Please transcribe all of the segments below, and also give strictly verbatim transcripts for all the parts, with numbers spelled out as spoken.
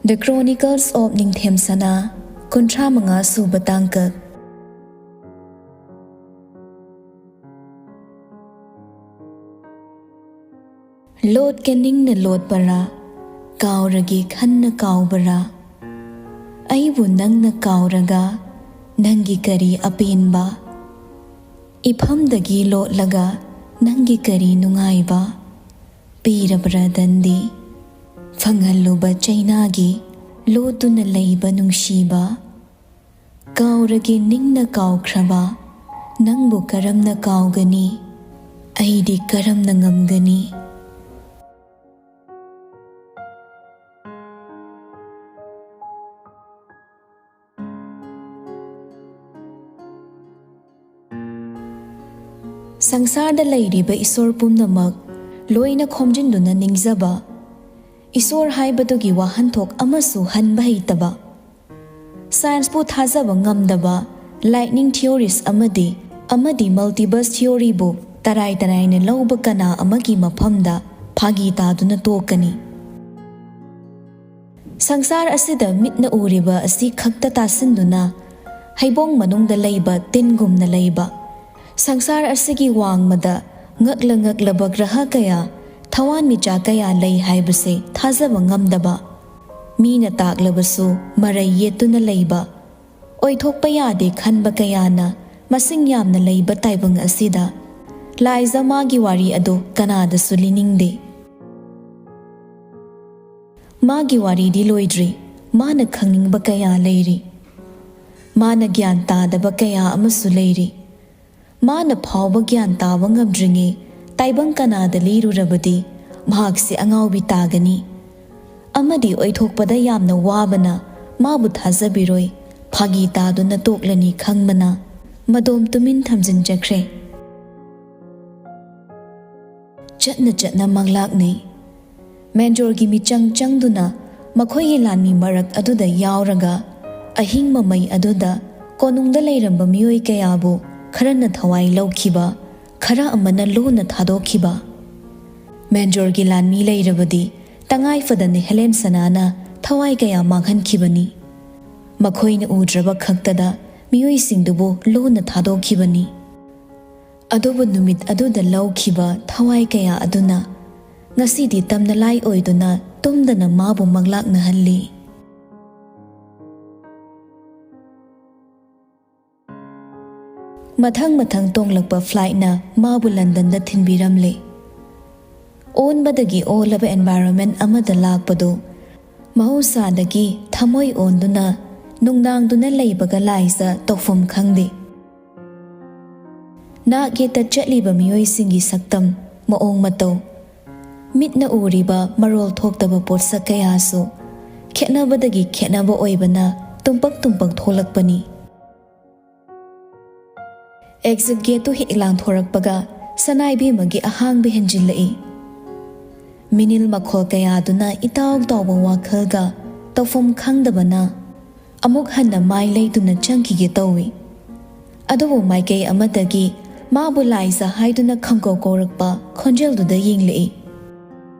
The Chronicles of ꯅꯤꯡꯊꯦꯝ ꯁꯅꯥ, ꯀꯨꯟꯊ꯭ꯔꯥ ꯃꯉꯥ ꯁꯨꯕ ꯇꯥꯡꯀꯛ꯫ ꯂꯣꯠꯀꯦ ꯅꯤꯡꯅ ꯂꯣꯠꯄꯔꯥ, ꯀꯥꯎꯔꯒꯦ ꯈꯟꯅ ꯀꯥꯎꯕꯔꯥ? ꯑꯩꯕꯨ ꯅꯪꯅ ꯀꯥꯎꯔꯒ ꯅꯪꯒꯤ ꯀꯔꯤ ꯑꯄꯦꯟꯕ? ꯏꯐꯝꯗꯒꯤ ꯂꯣꯠꯂꯒ ꯅꯪꯒꯤ ꯀꯔꯤ ꯅꯨꯡꯉꯥꯏꯕ? ꯄꯤꯔꯕ꯭ꯔꯥ ꯗꯟꯗꯤ? ꯐꯪꯍꯜꯂꯨꯕ ꯆꯩꯅꯥꯒꯤ ꯂꯣꯠꯇꯨꯅ ꯂꯩꯕ ꯅꯨꯡꯁꯤꯕ꯫ ꯀꯥꯎꯔꯒꯦ ꯅꯤꯡꯅ ꯀꯥꯎꯈ꯭ꯔꯕ ꯅꯪꯕꯨ ꯀꯔꯝꯅ ꯀꯥꯎꯒꯅꯤ? ꯑꯩꯗꯤ ꯀꯔꯝꯅ ꯉꯝꯒꯅꯤ? ꯁꯪꯁꯥꯔꯗ ꯂꯩꯔꯤꯕ ꯏꯁꯣꯔ ꯄꯨꯝꯅꯃꯛ ꯂꯣꯏꯅ ꯈꯣꯝꯖꯤꯟꯗꯨꯅ ꯅꯤꯡꯖꯕ, ꯏꯁꯣꯔ ꯍꯥꯏꯕꯗꯨꯒꯤ ꯋꯥꯍꯟꯊꯣꯛ ꯑꯃꯁꯨ ꯍꯟꯕ ꯍꯩꯇꯕ, ꯁꯥꯏꯟꯁꯄꯨ ꯊꯥꯖꯕ ꯉꯝꯗꯕ, ꯂꯥꯏꯠꯅꯤꯡ ꯊꯤꯑꯣꯔꯤꯁ ꯑꯃꯗꯤ, ꯑꯃꯗꯤ ꯃꯜꯇꯤꯕꯁ ꯊꯤꯑꯣꯔꯤꯕꯨ ꯇꯔꯥꯏ ꯇꯔꯥꯏꯅ ꯂꯧꯕ ꯀꯅꯥ ꯑꯃꯒꯤ ꯃꯐꯝꯗ ꯐꯥꯒꯤ ꯇꯥꯗꯨꯅ ꯇꯣꯛꯀꯅꯤ꯫ ꯁꯪꯁꯥꯔ ꯑꯁꯤꯗ ꯃꯤꯠꯅ ꯎꯔꯤꯕ ꯑꯁꯤ ꯈꯛꯇ ꯇꯥꯁꯤꯟꯗꯨꯅ ꯍꯩꯕꯣꯡ ꯃꯅꯨꯡꯗ ꯂꯩꯕ ꯇꯤꯟꯒꯨꯝꯅ ꯂꯩꯕ, ꯁꯪꯁꯥꯔ ꯑꯁꯤꯒꯤ ꯋꯥꯡꯃꯗ ꯉꯛꯂ ꯉꯛꯂꯕ ꯒ꯭ꯔꯍ ꯀꯌꯥ, ꯊꯋꯥꯟꯃꯤꯆꯥꯛ ꯀꯌꯥ ꯂꯩ ꯍꯥꯏꯕꯁꯦ ꯊꯥꯖꯕ ꯉꯝꯗꯕ, ꯃꯤꯅ ꯇꯥꯛꯂꯕꯁꯨ ꯃꯔꯩ ꯌꯦꯠꯇꯨꯅ ꯂꯩꯕ, ꯑꯣꯏꯊꯣꯛꯄ ꯌꯥꯗꯦ ꯈꯟꯕ ꯀꯌꯥꯅ ꯃꯁꯤꯡ ꯌꯥꯝꯅ ꯂꯩꯕ ꯇꯥꯏꯕꯪ ꯑꯁꯤꯗ ꯂꯥꯏꯖ ꯃꯥꯒꯤ ꯋꯥꯔꯤ ꯑꯗꯨ ꯀꯅꯥꯗꯁꯨ ꯂꯤꯅꯤꯡꯗꯦ꯫ ꯃꯥꯒꯤ ꯋꯥꯔꯤꯗꯤ ꯂꯣꯏꯗ꯭ꯔꯤ꯫ ꯃꯥꯅ ꯈꯪꯅꯤꯡꯕ ꯀꯌꯥ ꯂꯩꯔꯤ꯫ ꯃꯥꯅ ꯒ꯭ꯌꯥꯟ ꯇꯥꯗꯕ ꯀꯌꯥ ꯑꯃꯁꯨ ꯂꯩꯔꯤ꯫ ꯃꯥꯅ ꯐꯥꯎꯕ ꯒ꯭ꯌꯥꯟ ꯇꯥꯕ ꯉꯝꯗ꯭ꯔꯤꯉꯩ ꯇꯥꯏꯕꯪ ꯀꯅꯥꯗ ꯂꯤꯔꯨꯔꯕꯗꯤ ꯃꯍꯥꯛꯁꯦ ꯑꯉꯥꯎꯕꯤ ꯇꯥꯒꯅꯤ꯫ ꯑꯃꯗꯤ ꯑꯣꯏꯊꯣꯛꯄꯗ ꯌꯥꯝꯅ ꯋꯥꯕꯅ ꯃꯥꯕꯨ ꯊꯥꯖꯕꯤꯔꯣꯏ, ꯐꯥꯒꯤ ꯇꯥꯗꯨꯅ ꯇꯣꯛꯂꯅꯤ ꯈꯪꯕꯅ ꯃꯗꯣꯝ ꯇꯨꯃꯤꯟ ꯊꯝꯖꯤꯟꯖꯈ꯭ꯔꯦ꯫ ꯆꯠꯅ ꯆꯠꯅ ꯃꯪꯂꯥꯛꯅꯩ꯫ ꯃꯦꯟꯖꯣꯔꯒꯤ ꯃꯤꯆꯪ ꯆꯪꯗꯨꯅ ꯃꯈꯣꯏꯒꯤ ꯂꯥꯟꯃꯤ ꯃꯔꯛ ꯑꯗꯨꯗ ꯌꯥꯎꯔꯒ ꯑꯍꯤꯡ ꯃꯃꯩ ꯑꯗꯨꯗ ꯀꯣꯅꯨꯡꯗ ꯂꯩꯔꯝꯕ ꯃꯤꯑꯣꯏ ꯀꯌꯥꯕꯨ ꯈꯔꯅ ꯊꯋꯥꯏ ꯂꯧꯈꯤꯕ, ꯈꯔ ꯑꯃꯅ ꯂꯣꯟꯅ ꯊꯥꯗꯣꯛꯈꯤꯕ꯫ ꯃꯦꯟꯖꯣꯔꯒꯤ ꯂꯥꯟꯃꯤ ꯂꯩꯔꯕꯗꯤ ꯇꯉꯥꯏ ꯐꯗꯅ ꯍꯦꯂꯦꯟ ꯁꯅꯥꯅ ꯊꯋꯥꯏ ꯀꯌꯥ ꯃꯥꯡꯍꯟꯈꯤꯕꯅꯤ꯫ ꯃꯈꯣꯏꯅ ꯎꯗ꯭ꯔꯕ ꯈꯛꯇꯗ ꯃꯤꯑꯣꯏꯁꯤꯡꯗꯨꯕꯨ ꯂꯣꯟꯅ ꯊꯥꯗꯣꯛꯈꯤꯕꯅꯤ꯫ ꯑꯗꯨꯕꯨ ꯅꯨꯃꯤꯠ ꯑꯗꯨꯗ ꯂꯧꯈꯤꯕ ꯊꯋꯥꯏ ꯀꯌꯥ ꯑꯗꯨꯅ ꯉꯁꯤꯗꯤ ꯇꯝꯅꯂꯥꯏ ꯑꯣꯏꯗꯨꯅ ꯇꯨꯝꯗꯅ ꯃꯥꯕꯨ ꯃꯪꯂꯥꯛꯅꯍꯜꯂꯤ꯫ ꯃꯊꯪ ꯃꯊꯪ ꯇꯣꯡꯂꯛꯄ ꯐ꯭ꯂꯥꯏꯠꯅ ꯃꯥꯕꯨ ꯂꯟꯗꯟꯗ ꯊꯤꯟꯕꯤꯔꯝꯂꯦ꯫ ꯑꯣꯟꯕꯗꯒꯤ ꯑꯣꯜꯂꯕ ꯑꯦꯟꯚꯥꯏꯔꯣꯟꯃꯦꯟ ꯑꯃꯗ ꯂꯥꯛꯄꯗꯨ ꯃꯍꯧꯁꯥꯗꯒꯤ ꯊꯃꯣꯏ ꯑꯣꯟꯗꯨꯅ ꯅꯨꯡꯅꯥꯡꯗꯨꯅ ꯂꯩꯕꯒ ꯂꯥꯏꯖ ꯇꯧꯐꯝ ꯈꯪꯗꯦ꯫ ꯅꯥꯛ ꯌꯦꯠꯇ ꯆꯠꯂꯤꯕ ꯃꯤꯑꯣꯏꯁꯤꯡꯒꯤ ꯁꯛꯇꯝ, ꯃꯑꯣꯡ ꯃꯇꯧ, ꯃꯤꯠꯅ ꯎꯔꯤꯕ ꯃꯔꯣꯜ ꯊꯣꯛꯇꯕ ꯄꯣꯠꯁꯛ ꯀꯌꯥꯁꯨ ꯈꯦꯠꯅꯕꯗꯒꯤ ꯈꯦꯠꯅꯕ ꯑꯣꯏꯕꯅ ꯇꯨꯝꯄꯛ ꯇꯨꯝꯄꯛ ꯊꯣꯛꯂꯛꯄꯅꯤ꯫ ꯑꯦꯛꯖꯤꯠ ꯒꯦꯠꯇꯨ ꯍꯦꯛ ꯂꯥꯟꯊꯣꯔꯛꯄꯒ ꯁꯅꯥꯏꯕꯦꯝꯃꯒꯤ ꯑꯍꯥꯡꯕ ꯍꯦꯟꯖꯤꯜꯂꯛꯏ꯫ ꯃꯤꯅꯤꯜ ꯃꯈꯣꯜ ꯀꯌꯥꯗꯨꯅ ꯏꯇꯥꯎ ꯇꯥꯎꯕ ꯋꯥꯈꯜꯒ ꯇꯧꯐꯝ ꯈꯪꯗꯕꯅ ꯑꯃꯨꯛ ꯍꯟꯅ ꯃꯥꯏ ꯂꯩꯗꯨꯅ ꯆꯪꯈꯤꯒꯦ ꯇꯧꯏ꯫ ꯑꯗꯨꯕꯨ ꯃꯥꯏꯀꯩ ꯑꯃꯗꯒꯤ ꯃꯥꯕꯨ ꯂꯥꯏꯖ ꯍꯥꯏꯗꯨꯅ ꯈꯪꯀꯧ ꯀꯧꯔꯛꯄ ꯈꯣꯟꯖꯦꯜꯗꯨꯗ ꯌꯦꯡꯂꯛꯏ꯫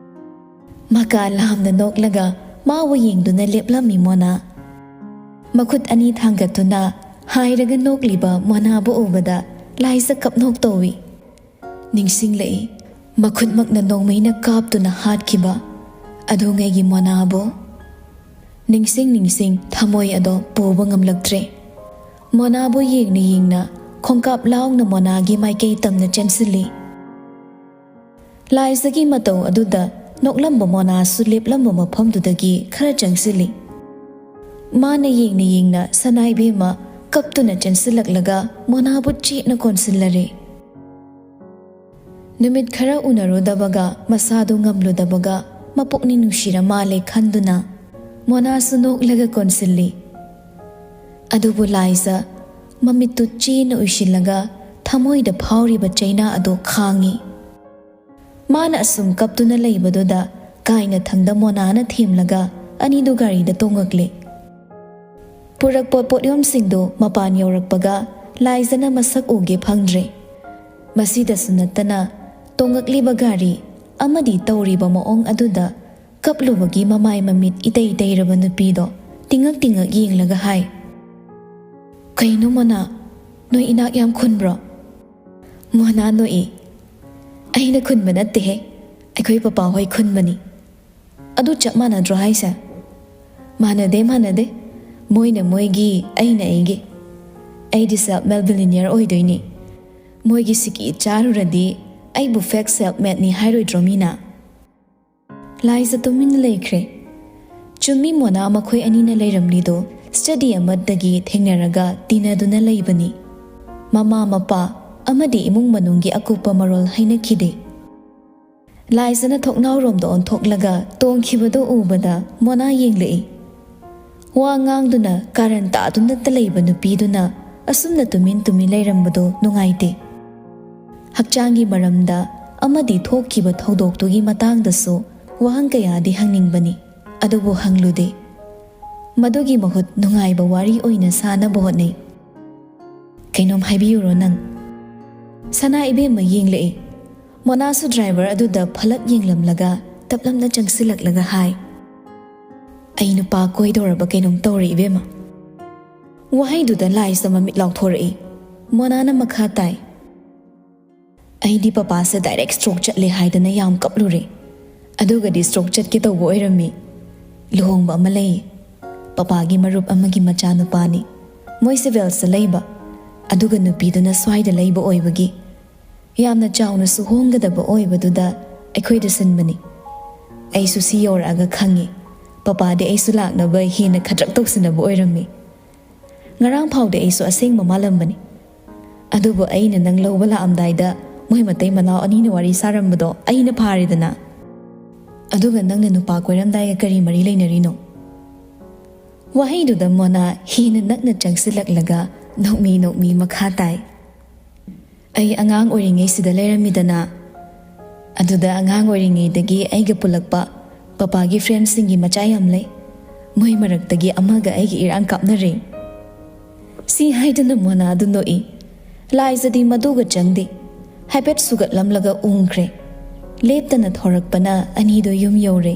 ꯃꯀꯥ ꯂꯥꯝꯅ ꯅꯣꯛꯂꯒ ꯃꯥꯕꯨ ꯌꯦꯡꯗꯨꯅ ꯂꯦꯞꯂꯝꯃꯤ ꯃꯣꯅꯥ꯫ ꯃꯈꯨꯠ ꯑꯅꯤ ꯊꯥꯡꯒꯠꯇꯨꯅ ꯍꯥꯏꯔꯒ ꯅꯣꯛꯂꯤꯕ ꯃꯣꯅꯥꯕꯨ ꯎꯕꯗ ꯂꯥꯏꯖ ꯀꯞꯅꯣꯛ ꯇꯧꯏ꯫ ꯅꯤꯡꯁꯤꯡꯂꯛꯏ, ꯃꯈꯨꯠꯃꯛꯅ ꯅꯣꯡꯃꯩꯅ ꯀꯥꯞꯇꯨꯅ ꯍꯥꯠꯈꯤꯕ ꯑꯗꯨꯉꯩꯒꯤ ꯃꯣꯅꯥꯕꯨ꯫ ꯅꯤꯡꯁꯤꯡ ꯅꯤꯡꯁꯤꯡ ꯊꯃꯣꯏ ꯑꯗꯣ ꯄꯨꯕ ꯉꯝꯂꯛꯇ꯭ꯔꯦ꯫ ꯃꯣꯅꯥꯕꯨ ꯌꯦꯡꯅ ꯌꯦꯡꯅ ꯈꯣꯡꯀꯥꯞ ꯂꯥꯎꯅ ꯃꯣꯅꯥꯒꯤ ꯃꯥꯏꯀꯩ ꯇꯝꯅ ꯆꯦꯟꯁꯤꯜꯂꯤ꯫ ꯂꯥꯏꯖꯒꯤ ꯃꯇꯧ ꯑꯗꯨꯗ ꯅꯣꯛꯂꯝꯕ ꯃꯣꯅꯥꯁꯨ ꯂꯦꯞꯂꯝꯕ ꯃꯐꯝꯗꯨꯗꯒꯤ ꯈꯔ ꯆꯪꯁꯤꯜꯂꯤ꯫ ꯃꯥꯅ ꯌꯦꯡꯅ ꯌꯦꯡꯅ ꯁꯅꯥꯏꯕꯦꯝꯃ ꯀꯞꯇꯨꯅ ꯆꯦꯟꯁꯤꯜꯂꯛꯂꯒ ꯃꯣꯅꯥꯕꯨ ꯆꯦꯠꯅ ꯀꯣꯟꯁꯤꯜꯂꯔꯦ꯫ ꯅꯨꯃꯤꯠ ꯈꯔ ꯎꯅꯔꯨꯗꯕꯒ ꯃꯁꯥꯗꯨ ꯉꯝꯂꯨꯗꯕꯒ ꯃꯄꯨꯛꯅꯤꯡ ꯅꯨꯡꯁꯤꯔ ꯃꯥꯜꯂꯦ ꯈꯟꯗꯨꯅ ꯃꯣꯅꯥꯁꯨ ꯅꯣꯛꯂꯒ ꯀꯣꯟꯁꯤꯜꯂꯤ꯫ ꯑꯗꯨꯕꯨ ꯂꯥꯏꯖ ꯃꯃꯤꯠꯇꯨ ꯆꯦꯅ ꯎꯏꯁꯤꯜꯂꯒ ꯊꯃꯣꯏꯗ ꯐꯥꯎꯔꯤꯕ ꯆꯩꯅꯥ ꯑꯗꯨ ꯈꯥꯡꯏ꯫ ꯃꯥꯅ ꯑꯁꯨꯝ ꯀꯞꯇꯨꯅ ꯂꯩꯕꯗꯨꯗ ꯀꯥꯏꯅꯊꯪꯗ ꯃꯣꯅꯥꯅ ꯊꯦꯝꯂꯒ ꯑꯅꯤꯗꯨ ꯒꯥꯔꯤꯗ ꯇꯣꯡꯉꯛꯂꯦ꯫ ꯄꯨꯔꯛꯄ ꯄꯣꯠꯌꯣꯝꯁꯤꯡꯗꯨ ꯃꯄꯥꯟ ꯌꯧꯔꯛꯄꯒ ꯂꯥꯏꯖꯅ ꯃꯁꯛ ꯎꯒꯦ ꯐꯪꯗ꯭ꯔꯦ꯫ ꯃꯁꯤꯗꯁꯨ ꯅꯠꯇꯅ ꯇꯣꯡꯉꯛꯂꯤꯕ ꯒꯥꯔꯤ ꯑꯃꯗꯤ ꯇꯧꯔꯤꯕ ꯃꯑꯣꯡ ꯑꯗꯨꯗ ꯀꯞꯂꯨꯕꯒꯤ ꯃꯃꯥꯏ ꯃꯃꯤꯠ ꯏꯇꯩ ꯇꯩꯔꯕ ꯅꯨꯄꯤꯗꯣ ꯇꯤꯡꯉꯛ ꯇꯤꯡꯉꯛ ꯌꯦꯡꯂꯒ ꯍꯥꯏ, "ꯀꯩꯅꯣ ꯃꯣꯅꯥ, ꯅꯣꯏ ꯏꯅꯥꯛ ꯌꯥꯝ ꯈꯨꯟꯕ꯭ꯔꯣ?" ꯃꯣꯅꯥ ꯅꯣꯛꯏ꯫ "ꯑꯩꯅ ꯈꯨꯟꯕ ꯅꯠꯇꯦꯍꯦ, ꯑꯩꯈꯣꯏ ꯄꯄꯥ ꯍꯣꯏ ꯈꯨꯟꯕꯅꯤ꯫ ꯑꯗꯨ ꯆꯞ ꯃꯥꯟꯅꯗ꯭ꯔꯣ ꯍꯥꯏꯁꯦ?" "ꯃꯥꯟꯅꯗꯦ, ꯃꯥꯟꯅꯗꯦ꯫ ꯃꯣꯏꯅ ꯃꯣꯏꯒꯤ, ꯑꯩꯅ ꯑꯩꯒꯤ꯫ ꯑꯩꯗꯤ self made billionaire ꯑꯣꯏꯗꯣꯏꯅꯤ꯫ ꯃꯣꯏꯒꯤ ꯁꯤꯀꯤ ꯆꯥꯔꯨꯔꯗꯤ ꯑꯩꯕꯨ fake self madeꯅꯤ ꯍꯥꯏꯔꯣꯏꯗ꯭ꯔꯣ ꯃꯤꯅ?" ꯂꯥꯏꯖ ꯇꯨꯃꯤꯟꯅ ꯂꯩꯈ꯭ꯔꯦ꯫ ꯆꯨꯝꯃꯤ, ꯃꯣꯅꯥ ꯃꯈꯣꯏ ꯑꯅꯤꯅ ꯂꯩꯔꯝꯂꯤꯗꯣ study ꯑꯃꯗꯒꯤ ꯊꯦꯡꯅꯔꯒ ꯇꯤꯟꯅꯗꯨꯅ ꯂꯩꯕꯅꯤ꯫ ꯃꯃꯥ ꯃꯄꯥ ꯑꯃꯗꯤ ꯏꯃꯨꯡ ꯃꯅꯨꯡꯒꯤ ꯑꯀꯨꯞꯄ ꯃꯔꯣꯜ ꯍꯥꯏꯅꯈꯤꯗꯦ꯫ ꯂꯥꯏꯖꯅ ꯊꯣꯡꯅꯥꯎꯔꯣꯝꯗ ꯑꯣꯟꯊꯣꯛꯂꯒ ꯇꯣꯡꯈꯤꯕꯗꯨ ꯎꯕꯗ ꯃꯣꯅꯥ ꯌꯦꯡꯂꯛꯏ꯫ ꯋꯥ ꯉꯥꯡꯗꯨꯅ ꯀꯥꯔꯟ ꯇꯥꯗꯨꯅꯇ ꯂꯩꯕ ꯅꯨꯄꯤꯗꯨꯅ ꯑꯁꯨꯝꯅ ꯇꯨꯃꯤꯟ ꯇꯨꯃꯤꯟ ꯂꯩꯔꯝꯕꯗꯨ ꯅꯨꯡꯉꯥꯏꯇꯦ꯫ ꯍꯛꯆꯥꯡꯒꯤ ꯃꯔꯝꯗ ꯑꯃꯗꯤ ꯊꯣꯛꯈꯤꯕ ꯊꯧꯗꯣꯛꯇꯨꯒꯤ ꯃꯇꯥꯡꯗꯁꯨ ꯋꯥꯍꯪ ꯀꯌꯥꯗꯤ ꯍꯪꯅꯤꯡꯕꯅꯤ, ꯑꯗꯨꯕꯨ ꯍꯪꯂꯨꯗꯦ꯫ ꯃꯗꯨꯒꯤ ꯃꯍꯨꯠ ꯅꯨꯡꯉꯥꯏꯕ ꯋꯥꯔꯤ ꯑꯣꯏꯅ ꯁꯥꯅꯕ ꯍꯣꯠꯅꯩ꯫ "ꯀꯩꯅꯣꯝ ꯍꯥꯏꯕꯤꯌꯨꯔꯣ ꯅꯪ?" ꯁꯅꯥ ꯏꯕꯦꯝꯃ ꯌꯦꯡꯂꯛꯏ꯫ ꯃꯣꯅꯥꯁꯨ driver ꯑꯗꯨꯗ ꯐꯂꯞ ꯌꯦꯡꯂꯝꯂꯒ ꯇꯞꯂꯞꯅ ꯆꯪꯁꯤꯜꯂꯛꯂꯒ ꯍꯥꯏ, "ꯑꯩ ꯅꯨꯄꯥ ꯀꯣꯏꯗꯧꯔꯕ ꯀꯩꯅꯣꯝ ꯇꯧꯔꯦ ꯏꯕꯦꯝꯃ꯫" ꯋꯥꯍꯩꯗꯨꯗ ꯂꯥꯏꯖ ꯃꯃꯤꯠ ꯂꯥꯎꯊꯣꯔꯛꯏ꯫ ꯃꯣꯅꯥꯅ ꯃꯈꯥ ꯇꯥꯏ, "ꯑꯩꯗꯤ ꯄꯄꯥꯁꯦ direct stroke ꯆꯠꯂꯦ ꯍꯥꯏꯗꯅ ꯌꯥꯝ ꯀꯞꯂꯨꯔꯦ꯫ ꯑꯗꯨꯒꯗꯤ stroke ꯆꯠꯀꯦ ꯇꯧꯕ ꯑꯣꯏꯔꯝꯃꯤ꯫ ꯂꯨꯍꯣꯡꯕ ꯑꯃ ꯂꯩ꯫ ꯄꯄꯥꯒꯤ ꯃꯔꯨꯞ ꯑꯃꯒꯤ ꯃꯆꯥꯅꯨꯄꯥꯅꯤ꯫ ꯃꯣꯏ ꯁꯤꯚꯦꯜꯁꯇ ꯂꯩꯕ꯫ ꯑꯗꯨꯒ ꯅꯨꯄꯤꯗꯨꯅ ꯁ꯭ꯋꯥꯏꯗ ꯂꯩꯕ ꯑꯣꯏꯕꯒꯤ ꯌꯥꯝꯅ ꯆꯥꯎꯅꯁꯨ ꯍꯣꯡꯒꯗꯕ ꯑꯣꯏꯕꯗꯨꯗ ꯑꯩꯈꯣꯏꯗ ꯁꯤꯟꯕꯅꯤ꯫ ꯑꯩꯁꯨ ꯁꯤ ꯌꯧꯔꯛꯑꯒ ꯈꯪꯉꯤ꯫ ꯄꯄꯥꯗꯤ ꯑꯩꯁꯨ ꯂꯥꯛꯅꯕ ꯍꯦꯟꯅ ꯈꯗ꯭ꯔꯛ ꯇꯧꯁꯤꯟꯅꯕ ꯑꯣꯏꯔꯝꯃꯤ꯫ ꯉꯔꯥꯡ ꯐꯥꯎꯗꯤ ꯑꯩꯁꯨ ꯑꯁꯦꯡꯕ ꯃꯥꯜꯂꯝꯕꯅꯤ꯫ ꯑꯗꯨꯕꯨ ꯑꯩꯅ ꯅꯪ ꯂꯧꯕ ꯂꯥꯛꯑꯝꯗꯥꯏꯗ ꯃꯣꯏ ꯃꯇꯩ ꯃꯅꯥꯎ ꯑꯅꯤꯅ ꯋꯥꯔꯤ ꯁꯥꯔꯝꯕꯗꯣ ꯑꯩꯅ ꯐꯥꯔꯦꯗꯅ꯫ ꯑꯗꯨꯒ ꯅꯪꯅ ꯅꯨꯄꯥ ꯀꯣꯏꯔꯝꯗꯥꯏꯒ ꯀꯔꯤ ꯃꯔꯤ ꯂꯩꯅꯔꯤꯅꯣ?" ꯋꯥꯍꯩꯗꯨꯗ ꯃꯣꯅꯥ ꯍꯦꯟꯅ ꯅꯛꯅ ꯆꯪꯁꯤꯜꯂꯛꯂꯒ ꯅꯣꯛꯃꯤ ꯅꯣꯛꯃꯤ ꯃꯈꯥ ꯇꯥꯏ, "ꯑꯩ ꯑꯉꯥꯡ ꯑꯣꯏꯔꯤꯉꯩꯁꯤꯗ ꯂꯩꯔꯝꯃꯤꯗꯅ꯫ ꯑꯗꯨꯗ ꯑꯉꯥꯡ ꯑꯣꯏꯔꯤꯉꯩꯗꯒꯤ ꯑꯩꯒ ꯄꯨꯜꯂꯛꯄ ꯄꯄꯥꯒꯤ friendꯁꯤꯡꯒꯤ ꯃꯆꯥ ꯌꯥꯝ ꯂꯩ꯫ ꯃꯣꯏ ꯃꯔꯛꯇꯒꯤ ꯑꯃꯒ ꯑꯩꯒꯤ ꯏꯔꯥꯡ ꯀꯥꯞꯅꯔꯦ꯫" ꯁꯤ ꯍꯥꯏꯗꯨꯅ ꯃꯣꯅꯥꯗꯨ ꯅꯣꯛꯏ꯫ ꯂꯥꯏꯖꯗꯤ ꯃꯗꯨꯒ ꯆꯪꯗꯦ꯫ ꯍꯥꯏꯐꯦꯠ ꯁꯨꯒꯠꯂꯝꯂꯒ ꯎꯪꯈ꯭ꯔꯦ꯫ ꯂꯦꯞꯇꯅ ꯊꯧꯔꯛꯄꯅ ꯑꯅꯤꯗꯣ ꯌꯨꯝ ꯌꯧꯔꯦ꯫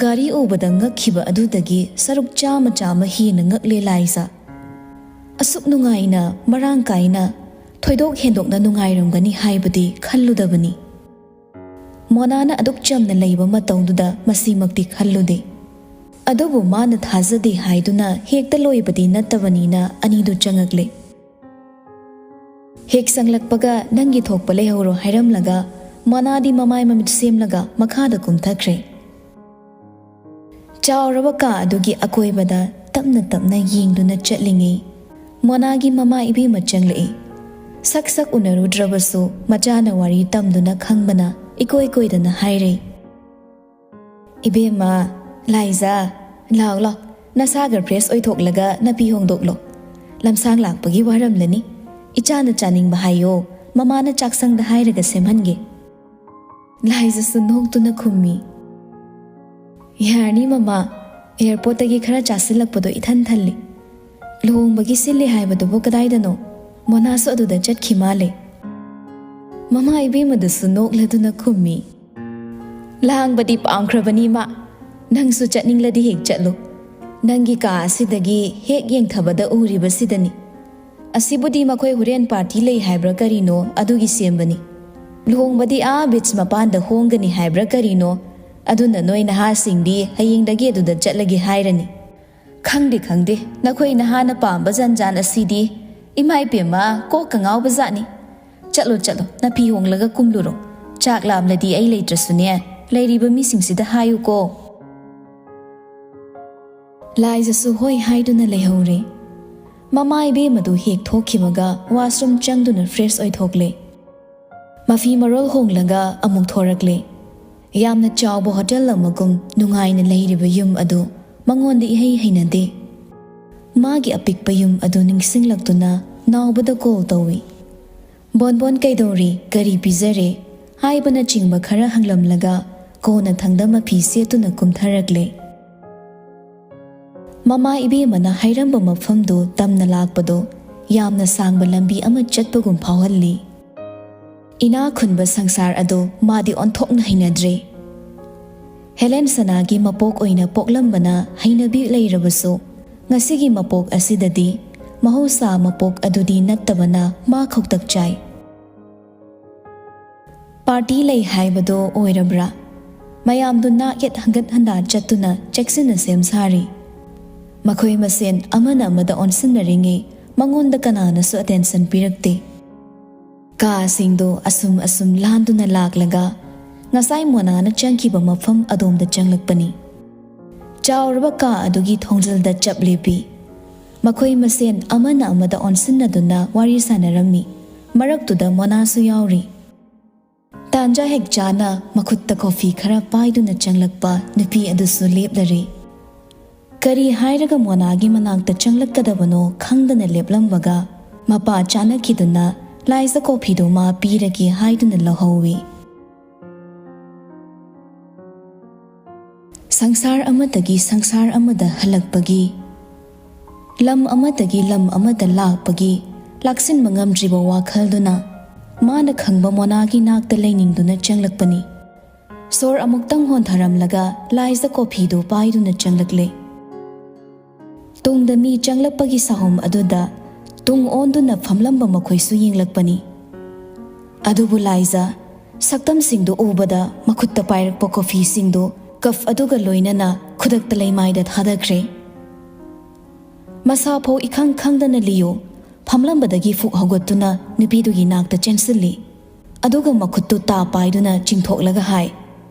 ꯒꯥꯔꯤ ꯎꯕꯗ ꯉꯛꯈꯤꯕ ꯑꯗꯨꯗꯒꯤ ꯁꯔꯨꯛ ꯆꯥꯝꯃ ꯆꯥꯝꯃ ꯍꯦꯟꯅ ꯉꯛꯂꯦ ꯂꯥꯏꯖꯥ꯫ ꯑꯁꯨꯛ ꯅꯨꯡꯉꯥꯏꯅ, ꯃꯔꯥꯡ ꯀꯥꯏꯅ, ꯊꯣꯏꯗꯣꯛ ꯍꯦꯟꯗꯣꯛꯅ ꯅꯨꯡꯉꯥꯏꯔꯝꯒꯅꯤ ꯍꯥꯏꯕꯗꯤ ꯈꯜꯂꯨꯗꯕꯅꯤ꯫ ꯃꯣꯅꯥꯅ ꯑꯗꯨꯛ ꯆꯝꯅ ꯂꯩꯕ ꯃꯇꯧꯗꯨꯗ ꯃꯁꯤꯃꯛꯇꯤ ꯈꯜꯂꯨꯗꯦ꯫ ꯑꯗꯨꯕꯨ ꯃꯥꯅ ꯊꯥꯖꯗꯦ ꯍꯥꯏꯗꯨꯅ ꯍꯦꯛꯇ ꯂꯣꯏꯕꯗꯤ ꯅꯠꯇꯕꯅꯤꯅ ꯑꯅꯤꯗꯨ ꯆꯪꯉꯛꯂꯦ꯫ ꯍꯦꯛ ꯆꯪꯂꯛꯄꯒ "ꯅꯪꯒꯤ ꯊꯣꯛꯄ ꯂꯩꯍꯧꯔꯣ" ꯍꯥꯏꯔꯝꯂꯒ ꯃꯣꯅꯥꯗꯤ ꯃꯃꯥꯏ ꯃꯃꯤꯠ ꯁꯦꯝꯂꯒ ꯃꯈꯥꯗ ꯀꯨꯝꯊꯈ꯭ꯔꯦ꯫ ꯆꯥꯎꯔꯕ ꯀꯥ ꯑꯗꯨꯒꯤ ꯑꯀꯣꯏꯕꯗ ꯇꯞꯅ ꯇꯞꯅ ꯌꯦꯡꯗꯨꯅ ꯆꯠꯂꯤꯉꯩ ꯃꯣꯅꯥꯒꯤ ꯃꯃꯥ ꯏꯕꯦꯝꯃ ꯆꯪꯂꯛꯏ꯫ ꯁꯛ ꯁꯛ ꯎꯅꯔꯨꯗ꯭ꯔꯕꯁꯨ ꯃꯆꯥꯅ ꯋꯥꯔꯤ ꯇꯝꯗꯨꯅ ꯈꯪꯕꯅ ꯏꯀꯣꯏ ꯀꯣꯏꯗꯅ ꯍꯥꯏꯔꯦ, "ꯏꯕꯦꯝꯃ, ꯂꯥꯏꯖꯥ, ꯂꯥꯎ ꯂꯥꯎ, ꯅꯁꯥꯒ ꯐ꯭ꯔꯦꯁ ꯑꯣꯏꯊꯣꯛꯂꯒ ꯅꯥꯄꯤ ꯍꯣꯡꯗꯣꯛꯂꯣ꯫ ꯂꯝꯁꯥꯡ ꯂꯥꯛꯄꯒꯤ ꯋꯥꯔꯝꯂꯅꯤ꯫ ꯏꯆꯥꯅ ꯆꯥꯅꯤꯡꯕ ꯍꯥꯏꯌꯣ, ꯃꯃꯥꯅ ꯆꯥꯛꯁꯪꯗ ꯍꯥꯏꯔꯒ ꯁꯦꯝꯍꯟꯒꯦ"꯫ ꯂꯥꯏꯖꯥꯁꯨ ꯅꯣꯛꯇꯨꯅ ꯈꯨꯝꯃꯤ, "ꯌꯥꯔꯅꯤ ꯃꯃꯥ, ꯑꯦꯌꯥꯔꯄꯣꯔꯠꯇꯒꯤ ꯈꯔ ꯆꯥꯁꯤꯜꯂꯛꯄꯗꯣ ꯏꯊꯟ ꯊꯜꯂꯤ꯫ ꯂꯨꯍꯣꯡꯕꯒꯤ ꯁꯤꯜꯂꯤ ꯍꯥꯏꯕꯗꯨꯕꯨ ꯀꯗꯥꯏꯗꯅꯣ? ꯃꯣꯅꯥꯁꯨ ꯑꯗꯨꯗ ꯆꯠꯈꯤ ꯃꯥꯜꯂꯦ"꯫ ꯃꯃꯥ ꯏꯕꯦꯝꯃꯗꯨꯁꯨ ꯅꯣꯛꯂꯗꯨꯅ ꯈꯨꯝꯃꯤ, "ꯂꯥꯡꯕꯗꯤ ꯄꯥꯝꯈ꯭ꯔꯕꯅꯤ ꯃꯥ꯫ ꯅꯪꯁꯨ ꯆꯠꯅꯤꯡꯂꯗꯤ ꯍꯦꯛ ꯆꯠꯂꯨ꯫ ꯅꯪꯒꯤ ꯀꯥ ꯑꯁꯤꯗꯒꯤ ꯍꯦꯛ ꯌꯦꯡꯊꯕꯗ ꯎꯔꯤꯕꯁꯤꯗꯅꯤ꯫ ꯑꯁꯤꯕꯨꯗꯤ ꯃꯈꯣꯏ ꯍꯣꯔꯦꯟ ꯄꯥꯔꯇꯤ ꯂꯩ ꯍꯥꯏꯕ꯭ꯔꯥ ꯀꯔꯤꯅꯣ ꯑꯗꯨꯒꯤ ꯁꯦꯝꯕꯅꯤ꯫ ꯂꯨꯍꯣꯡꯕꯗꯤ ꯑꯥ ꯕꯤꯆ ꯃꯄꯥꯟꯗ ꯍꯣꯡꯒꯅꯤ ꯍꯥꯏꯕ꯭ꯔꯥ ꯀꯔꯤꯅꯣ꯫ ꯑꯗꯨꯅ ꯅꯣꯏ ꯅꯍꯥꯁꯤꯡꯗꯤ ꯍꯌꯦꯡꯗꯒꯤ ꯑꯗꯨꯗ ꯆꯠꯂꯒꯦ ꯍꯥꯏꯔꯅꯤ꯫ ꯈꯪꯗꯦ, ꯈꯪꯗꯦ, ꯅꯈꯣꯏ ꯅꯍꯥꯅ ꯄꯥꯝꯕ ꯖꯟꯖꯥꯟ ꯑꯁꯤꯗꯤ꯫ ꯏꯃꯥ ꯏꯄꯦꯝꯃ, ꯀꯣꯛꯀ ꯉꯥꯎꯕ ꯖꯥꯠꯅꯤ꯫ ꯆꯠꯂꯣ, ꯆꯠꯂꯣ, ꯅꯥꯄꯤ ꯍꯣꯡꯂꯒ ꯀꯨꯝꯂꯨꯔꯣ꯫ ꯆꯥꯛ ꯂꯥꯝꯂꯗꯤ ꯑꯩ ꯂꯩꯇ꯭ꯔꯁꯨꯅꯦ, ꯂꯩꯔꯤꯕ ꯃꯤꯁꯤꯡꯁꯤꯗ ꯍꯥꯏꯌꯨꯀꯣ"꯫ ꯂꯥꯏꯖꯥꯁꯨ ꯍꯣꯏ ꯍꯥꯏꯗꯨꯅ ꯂꯩꯍꯧꯔꯦ꯫ ꯃꯃꯥ ꯏꯕꯦꯝꯃꯗꯨ ꯍꯦꯛ ꯊꯣꯛꯈꯤꯕꯒ ꯋꯥꯁꯔꯨꯝ ꯆꯪꯗꯨꯅ ꯐ꯭ꯔꯦꯁ ꯑꯣꯏꯊꯣꯛꯂꯦ꯫ ꯃꯐꯤ ꯃꯔꯣꯜ ꯍꯣꯡꯂꯒ ꯑꯃꯨꯛ ꯊꯣꯔꯛꯂꯦ꯫ ꯌꯥꯝꯅ ꯆꯥꯎꯕ ꯍꯣꯇꯦꯜ ꯑꯃꯒꯨꯝ ꯅꯨꯡꯉꯥꯏꯅ ꯂꯩꯔꯤꯕ ꯌꯨꯝ ꯑꯗꯨ ꯃꯉꯣꯟꯗ ꯏꯍꯩ ꯍꯩꯅꯗꯦ꯫ ꯃꯥꯒꯤ ꯑꯄꯤꯛꯄ ꯌꯨꯝ ꯑꯗꯨ ꯅꯤꯡꯁꯤꯡꯂꯛꯇꯨꯅ ꯅꯥꯎꯕꯗ ꯀꯣꯜ ꯇꯧꯏ꯫ "ꯕꯣꯟꯕꯣꯟ ꯀꯩꯗꯧꯔꯤ? ꯀꯔꯤ ꯄꯤꯖꯔꯦ?" ꯍꯥꯏꯕꯅꯆꯤꯡꯕ ꯈꯔ ꯍꯪꯂꯝꯂꯒ ꯀꯣꯟꯅꯊꯪꯗ ꯃꯐꯤ ꯁꯦꯠꯇꯨꯅ ꯀꯨꯝꯊꯔꯛꯂꯦ꯫ ꯃꯃꯥ ꯏꯕꯦꯝꯃꯅ ꯍꯥꯏꯔꯝꯕ ꯃꯐꯝꯗꯨ ꯇꯝꯅ ꯂꯥꯛꯄꯗꯨ ꯌꯥꯝꯅ ꯁꯥꯡꯕ ꯂꯝꯕꯤ ꯑꯃ ꯆꯠꯄꯒꯨꯝ ꯐꯥꯎꯍꯜꯂꯤ꯫ ꯏꯅꯥꯛ ꯈꯨꯟꯕ ꯁꯪꯁꯥꯔ ꯑꯗꯨ ꯃꯥꯗꯤ ꯑꯣꯟꯊꯣꯛꯅ ꯍꯩꯅꯗ꯭ꯔꯦ꯫ ꯍꯦꯂꯦꯟ ꯁꯅꯥꯒꯤ ꯃꯄꯣꯛ ꯑꯣꯏꯅ ꯄꯣꯛꯂꯝꯕꯅ ꯍꯩꯅꯕꯤ ꯂꯩꯔꯕꯁꯨ, ꯉꯁꯤꯒꯤ ꯃꯄꯣꯛ ꯑꯁꯤꯗꯗꯤ ꯃꯍꯧꯁꯥ ꯃꯄꯣꯛ ꯑꯗꯨꯗꯤ ꯅꯠꯇꯕꯅ ꯃꯥ ꯈꯧꯇꯛ ꯆꯥꯏ꯫ ꯄꯥꯔꯇꯤ ꯂꯩ ꯍꯥꯏꯕꯗꯣ ꯑꯣꯏꯔꯕ꯭ꯔꯥ? ꯃꯌꯥꯝꯗꯨ ꯅꯥꯛ ꯌꯦꯠ ꯍꯟꯒꯠ ꯍꯟꯗꯥ ꯆꯠꯇꯨꯅ ꯆꯦꯛꯁꯤꯟꯅ ꯁꯦꯝ ꯁꯥꯔꯤ꯫ ꯃꯈꯣꯏ ꯃꯁꯦꯟ ꯑꯃꯅ ꯑꯃꯗ ꯑꯣꯟꯁꯤꯟꯅꯔꯤꯉꯩ ꯃꯉꯣꯟꯗ ꯀꯅꯥꯅꯁꯨ ꯑꯦꯇꯦꯟꯁꯟ ꯄꯤꯔꯛꯇꯦ꯫ ꯀꯥꯁꯤꯡꯗꯨ ꯑꯁꯨꯝ ꯑꯁꯨꯝ ꯂꯥꯟꯗꯨꯅ ꯂꯥꯛꯂꯒ ꯉꯁꯥꯏ ꯃꯣꯅꯥꯅ ꯆꯪꯈꯤꯕ ꯃꯐꯝ ꯑꯗꯣꯝꯗ ꯆꯪꯂꯛꯄꯅꯤ꯫ ꯆꯥꯎꯔꯕ ꯀꯥ ꯑꯗꯨꯒꯤ ꯊꯣꯡꯖꯤꯜꯗ ꯆꯞ ꯂꯦꯞꯄꯤ꯫ ꯃꯈꯣꯏ ꯃꯁꯦꯟ ꯑꯃꯅ ꯑꯃꯗ ꯑꯣꯟꯁꯤꯟꯅꯗꯨꯅ ꯋꯥꯔꯤ ꯁꯥꯟꯅꯔꯝꯃꯤ꯫ ꯃꯔꯛꯇꯨꯗ ꯃꯣꯅꯥꯁꯨ ꯌꯥꯎꯔꯤ꯫ ꯇꯥꯟꯖꯥ ꯍꯦꯛ ꯆꯥꯅ ꯃꯈꯨꯠꯇ ꯀꯣꯐꯤ ꯈꯔ ꯄꯥꯏꯗꯨꯅ ꯆꯪꯂꯛꯄ ꯅꯨꯄꯤ ꯑꯗꯨꯁꯨ ꯂꯦꯞꯂꯔꯦ꯫ ꯀꯔꯤ ꯍꯥꯏꯔꯒ ꯃꯣꯅꯥꯒꯤ ꯃꯅꯥꯛꯇ ꯆꯪꯂꯛꯀꯗꯕꯅꯣ ꯈꯪꯗꯅ ꯂꯦꯞꯂꯝꯕꯒ, ꯃꯄꯥ ꯆꯥꯅꯈꯤꯗꯨꯅ ꯂꯥꯏꯖ ꯀꯣꯐꯤꯗꯨ ꯃꯥ ꯄꯤꯔꯒꯦ ꯍꯥꯏꯗꯨꯅ ꯂꯧꯍꯧꯏ꯫ ꯁꯪꯁꯥꯔ ꯑꯃꯗꯒꯤ ꯁꯪꯁꯥꯔ ꯑꯃꯗ ꯍꯜꯂꯛꯄꯒꯤ, ꯂꯝ ꯑꯃꯗꯒꯤ ꯂꯝ ꯑꯃꯗ ꯂꯥꯛꯄꯒꯤ ꯂꯥꯛꯁꯤꯟꯕ ꯉꯝꯗ꯭ꯔꯤꯕ ꯋꯥꯈꯜꯗꯨꯅ ꯃꯥꯅ ꯈꯪꯕ ꯃꯣꯅꯥꯒꯤ ꯅꯥꯛꯇ ꯂꯩꯅꯤꯡꯗꯨꯅ ꯆꯪꯂꯛꯄꯅꯤ꯫ ꯁꯣꯔ ꯑꯃꯨꯛꯇꯪ ꯍꯣꯟꯊꯔꯝꯂꯒ ꯂꯥꯏꯖ ꯀꯣꯐꯤꯗꯨ ꯄꯥꯏꯗꯨꯅ ꯆꯪꯂꯛꯂꯦ꯫ ꯇꯨꯡꯗ ꯃꯤ ꯆꯪꯂꯛꯄꯒꯤ ꯁꯥꯍꯨꯝ ꯑꯗꯨꯗ ꯇꯨꯡ ꯑꯣꯟꯗꯨꯅ ꯐꯝꯂꯝꯕ ꯃꯈꯣꯏꯁꯨ ꯌꯦꯡꯂꯛꯄꯅꯤ꯫ ꯑꯗꯨꯕꯨ ꯂꯥꯏꯖ, ꯁꯛꯇꯝꯁꯤꯡꯗꯨ ꯎꯕꯗ ꯃꯈꯨꯠꯇ ꯄꯥꯏꯔꯛꯄ ꯀꯣꯐꯤꯁꯤꯡꯗꯨ ꯀꯞ ꯑꯗꯨꯒ ꯂꯣꯏꯅꯅ ꯈꯨꯗꯛꯇ ꯂꯩꯃꯥꯏꯗ ꯊꯥꯗꯈ꯭ꯔꯦ꯫ ꯃꯁꯥ ꯐꯥꯎ ꯏꯈꯪ ꯈꯪꯗꯅ ꯂꯤꯌꯣ ꯐꯝꯂꯝꯕꯗꯒꯤ ꯐꯨꯛ ꯍꯧꯒꯠꯇꯨꯅ ꯅꯨꯄꯤꯗꯨꯒꯤ ꯅꯥꯛꯇ ꯆꯦꯟꯁꯤꯜꯂꯤ꯫ ꯑꯗꯨꯒ ꯃꯈꯨꯠꯇꯨ ꯇꯥ ꯄꯥꯏꯗꯨꯅ ꯆꯤꯡꯊꯣꯛꯂꯒ ꯍꯥꯏ,